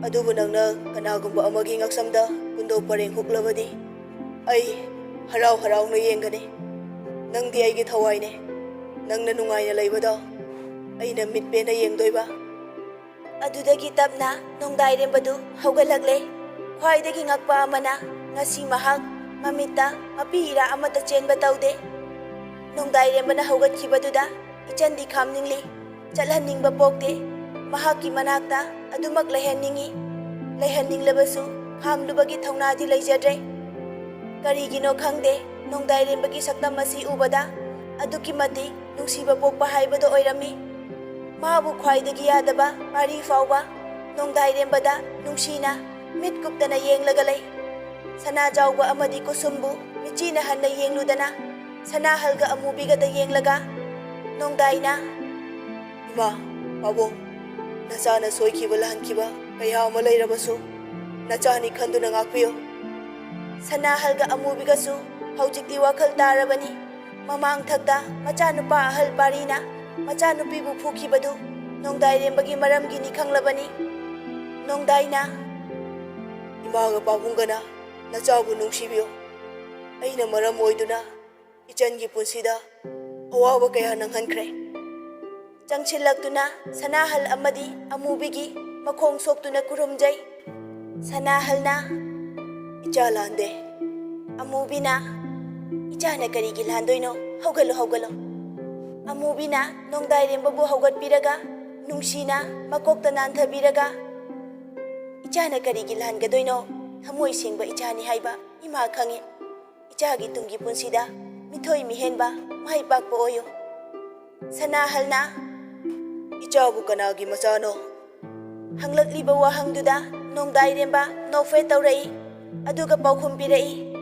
"ꯑꯗꯨꯕꯨ ꯅꯪꯅ ꯀꯅꯥꯒꯨꯝꯕ ꯑꯃꯒꯤ ꯉꯛꯁꯝꯗ ꯀꯨꯟꯗꯣ ꯄꯔꯦꯡ ꯍꯨꯛꯂꯕꯗꯤ ꯑꯩ ꯍꯔꯥꯎ ꯍꯔꯥꯎꯅ ꯌꯦꯡꯒꯅꯤ꯫ ꯅꯪꯗꯤ ꯑꯩꯒꯤ ꯊꯋꯥꯏꯅꯦ꯫ ꯅꯪꯅ ꯅꯨꯡꯉꯥꯏꯅ ꯂꯩꯕꯗꯣ ꯑꯩꯅ ꯃꯤꯠ ꯄꯦꯟꯅ ꯌꯦꯡꯗꯣꯏꯕ꯫" ꯑꯗꯨꯗꯒꯤ ꯇꯞꯅ ꯅꯣꯡꯗꯥꯏꯔꯦꯝꯕꯗꯨ ꯍꯧꯒꯠꯂꯛꯂꯦ꯫ ꯈ꯭ꯋꯥꯏꯗꯒꯤ ꯉꯛꯄ ꯑꯃꯅ, ꯉꯁꯤ ꯃꯍꯥꯛ ꯃꯃꯤꯠꯇ ꯃꯄꯤ ꯏꯔꯥ ꯑꯃꯠꯇ ꯆꯦꯟꯕ ꯇꯧꯗꯦ꯫ ꯅꯣꯡꯗꯥꯏꯔꯦꯝꯕꯅ ꯍꯧꯒꯠꯈꯤꯕꯗꯨꯗ ꯏꯆꯟꯗꯤ ꯈꯥꯝꯅꯤꯡꯂꯤ, ꯆꯠꯍꯟꯅꯤꯡꯕ ꯄꯣꯛꯇꯦ꯫ ꯃꯍꯥꯛꯀꯤ ꯃꯅꯥꯛꯇ ꯑꯗꯨꯃꯛ ꯂꯩꯍꯟꯅꯤꯡꯏ꯫ ꯂꯩꯍꯟꯅꯤꯡꯂꯕꯁꯨ ꯈꯥꯝꯂꯨꯕꯒꯤ ꯊꯧꯅꯥꯗꯤ ꯂꯩꯖꯗ꯭ꯔꯦ꯫ ꯀꯔꯤꯒꯤꯅꯣ ꯈꯪꯗꯦ, ꯅꯣꯡꯗꯥꯏꯔꯦꯝꯕꯒꯤ ꯁꯛꯇꯝ ꯑꯁꯤ ꯎꯕꯗ ꯑꯗꯨꯛꯀꯤ ꯃꯇꯤꯛ ꯅꯨꯡꯁꯤꯕ ꯄꯣꯛꯄ ꯍꯥꯏꯕꯗꯨ ꯑꯣꯏꯔꯝꯃꯤ꯫ ꯃꯥꯕꯨ ꯈ꯭ꯋꯥꯏꯗꯒꯤ ꯌꯥꯗꯕ ꯄꯥꯔꯤ ꯐꯥꯎꯕ ꯅꯣꯡꯗꯥꯏꯔꯦꯝꯕꯗ ꯅꯨꯡꯁꯤꯅ ꯃꯤꯠ ꯀꯨꯞꯇꯅ ꯌꯦꯡꯂꯒ ꯂꯩ꯫ ꯁꯅꯥꯖꯥꯎꯕ ꯑꯃꯗꯤ ꯀꯨꯁꯨꯝꯕꯨ ꯃꯤꯠꯆꯤꯅ ꯍꯟꯅ ꯌꯦꯡꯂꯨꯗꯅ ꯁꯅꯥꯍꯜꯒ ꯑꯃꯨꯕꯤꯒꯗ ꯌꯦꯡꯂꯒ ꯅꯣꯡꯗꯥꯏꯅ, "ꯏꯃꯥ, ꯄꯥꯕꯨꯡ, ꯅꯆꯥꯅ ꯁꯣꯏꯈꯤꯕ ꯂꯥꯟꯈꯤꯕ ꯀꯌꯥ ꯑꯃ ꯂꯩꯔꯕꯁꯨ ꯅꯆꯥꯅꯤ ꯈꯟꯗꯨꯅ ꯉꯥꯛꯄꯤꯌꯨ꯫" ꯁꯅꯥꯍꯜꯒ ꯑꯃꯨꯕꯤꯒꯁꯨ ꯍꯧꯖꯤꯛꯇꯤ ꯋꯥꯈꯜ ꯇꯥꯔꯕꯅꯤ꯫ ꯃꯃꯥꯡꯊꯛꯇ ꯃꯆꯥꯅꯨꯄꯥ ꯑꯍꯜ ꯄꯥꯔꯤꯅ ꯃꯆꯥꯅꯨꯄꯤꯕꯨ ꯐꯨꯈꯤꯕꯗꯨ ꯅꯣꯡꯗꯥꯏꯔꯦꯝꯕꯒꯤ ꯃꯔꯝꯒꯤꯅꯤ ꯈꯪꯂꯕꯅꯤ꯫ ꯅꯣꯡꯗꯥꯏꯅ, "ꯏꯃꯥꯒ ꯄꯥꯕꯨꯡꯒꯅ ꯅꯆꯥꯕꯨ ꯅꯨꯡꯁꯤꯕꯤꯌꯨ꯫ ꯑꯩꯅ ꯃꯔꯝ ꯑꯣꯏꯗꯨꯅ ꯏꯆꯟꯒꯤ ꯄꯨꯟꯁꯤꯗ ꯑꯋꯥꯕ ꯀꯌꯥ ꯅꯪꯍꯟꯈ꯭ꯔꯦ꯫" ꯆꯪꯁꯤꯜꯂꯛꯇꯨꯅ ꯁꯅꯥꯍꯜ ꯑꯃꯗꯤ ꯑꯃꯨꯕꯤꯒꯤ ꯃꯈꯣꯡ ꯁꯣꯛꯇꯨꯅ ꯈꯨꯔꯨꯝꯖꯩ꯫ ꯁꯅꯥꯍꯜꯅ, "ꯏꯆꯥ ꯂꯥꯟꯗꯦ꯫" ꯑꯃꯨꯕꯤꯅ, "ꯏꯆꯥꯅ ꯀꯔꯤꯒꯤ ꯂꯥꯟꯗꯣꯏꯅꯣ? ꯍꯧꯒꯠꯂꯣ, ꯍꯧꯒꯠꯂꯣ꯫" ꯑꯃꯨꯕꯤꯅ ꯅꯣꯡꯗꯥꯏꯔꯦꯝꯕꯕꯨ ꯍꯧꯒꯠꯄꯤꯔꯒ ꯅꯨꯡꯁꯤꯅ ꯃꯀꯣꯛꯇ ꯅꯥꯟꯊꯕꯤꯔꯒ, "ꯏꯆꯥꯅ ꯀꯔꯤꯒꯤ ꯂꯥꯟꯒꯗꯣꯏꯅꯣ? ꯊꯃꯣꯏ ꯁꯦꯡꯕ ꯏꯆꯥꯅꯤ ꯍꯥꯏꯕ ꯏꯃꯥ ꯈꯪꯉꯤ꯫ ꯏꯆꯥꯒꯤ ꯇꯨꯡꯒꯤ ꯄꯨꯟꯁꯤꯗ ꯃꯤꯊꯣꯏ ꯃꯤꯍꯦꯟꯕ, ꯃꯥꯏ ꯄꯥꯛꯄ ꯑꯣꯏꯌꯨ꯫" ꯁꯅꯥꯍꯜꯅ, "ꯏꯆꯥꯕꯨ ꯀꯅꯥꯒꯤ ꯃꯆꯥꯅꯣ?" ꯍꯪꯂꯛꯂꯤꯕ ꯋꯥꯍꯪꯗꯨꯗ ꯅꯣꯡꯗꯥꯏꯔꯦꯝꯕ ꯅꯣꯛꯐꯦꯠ ꯇꯧꯔꯛꯏ, ꯑꯗꯨꯒ ꯄꯥꯎꯈꯨꯝ ꯄꯤꯔꯛꯏ꯫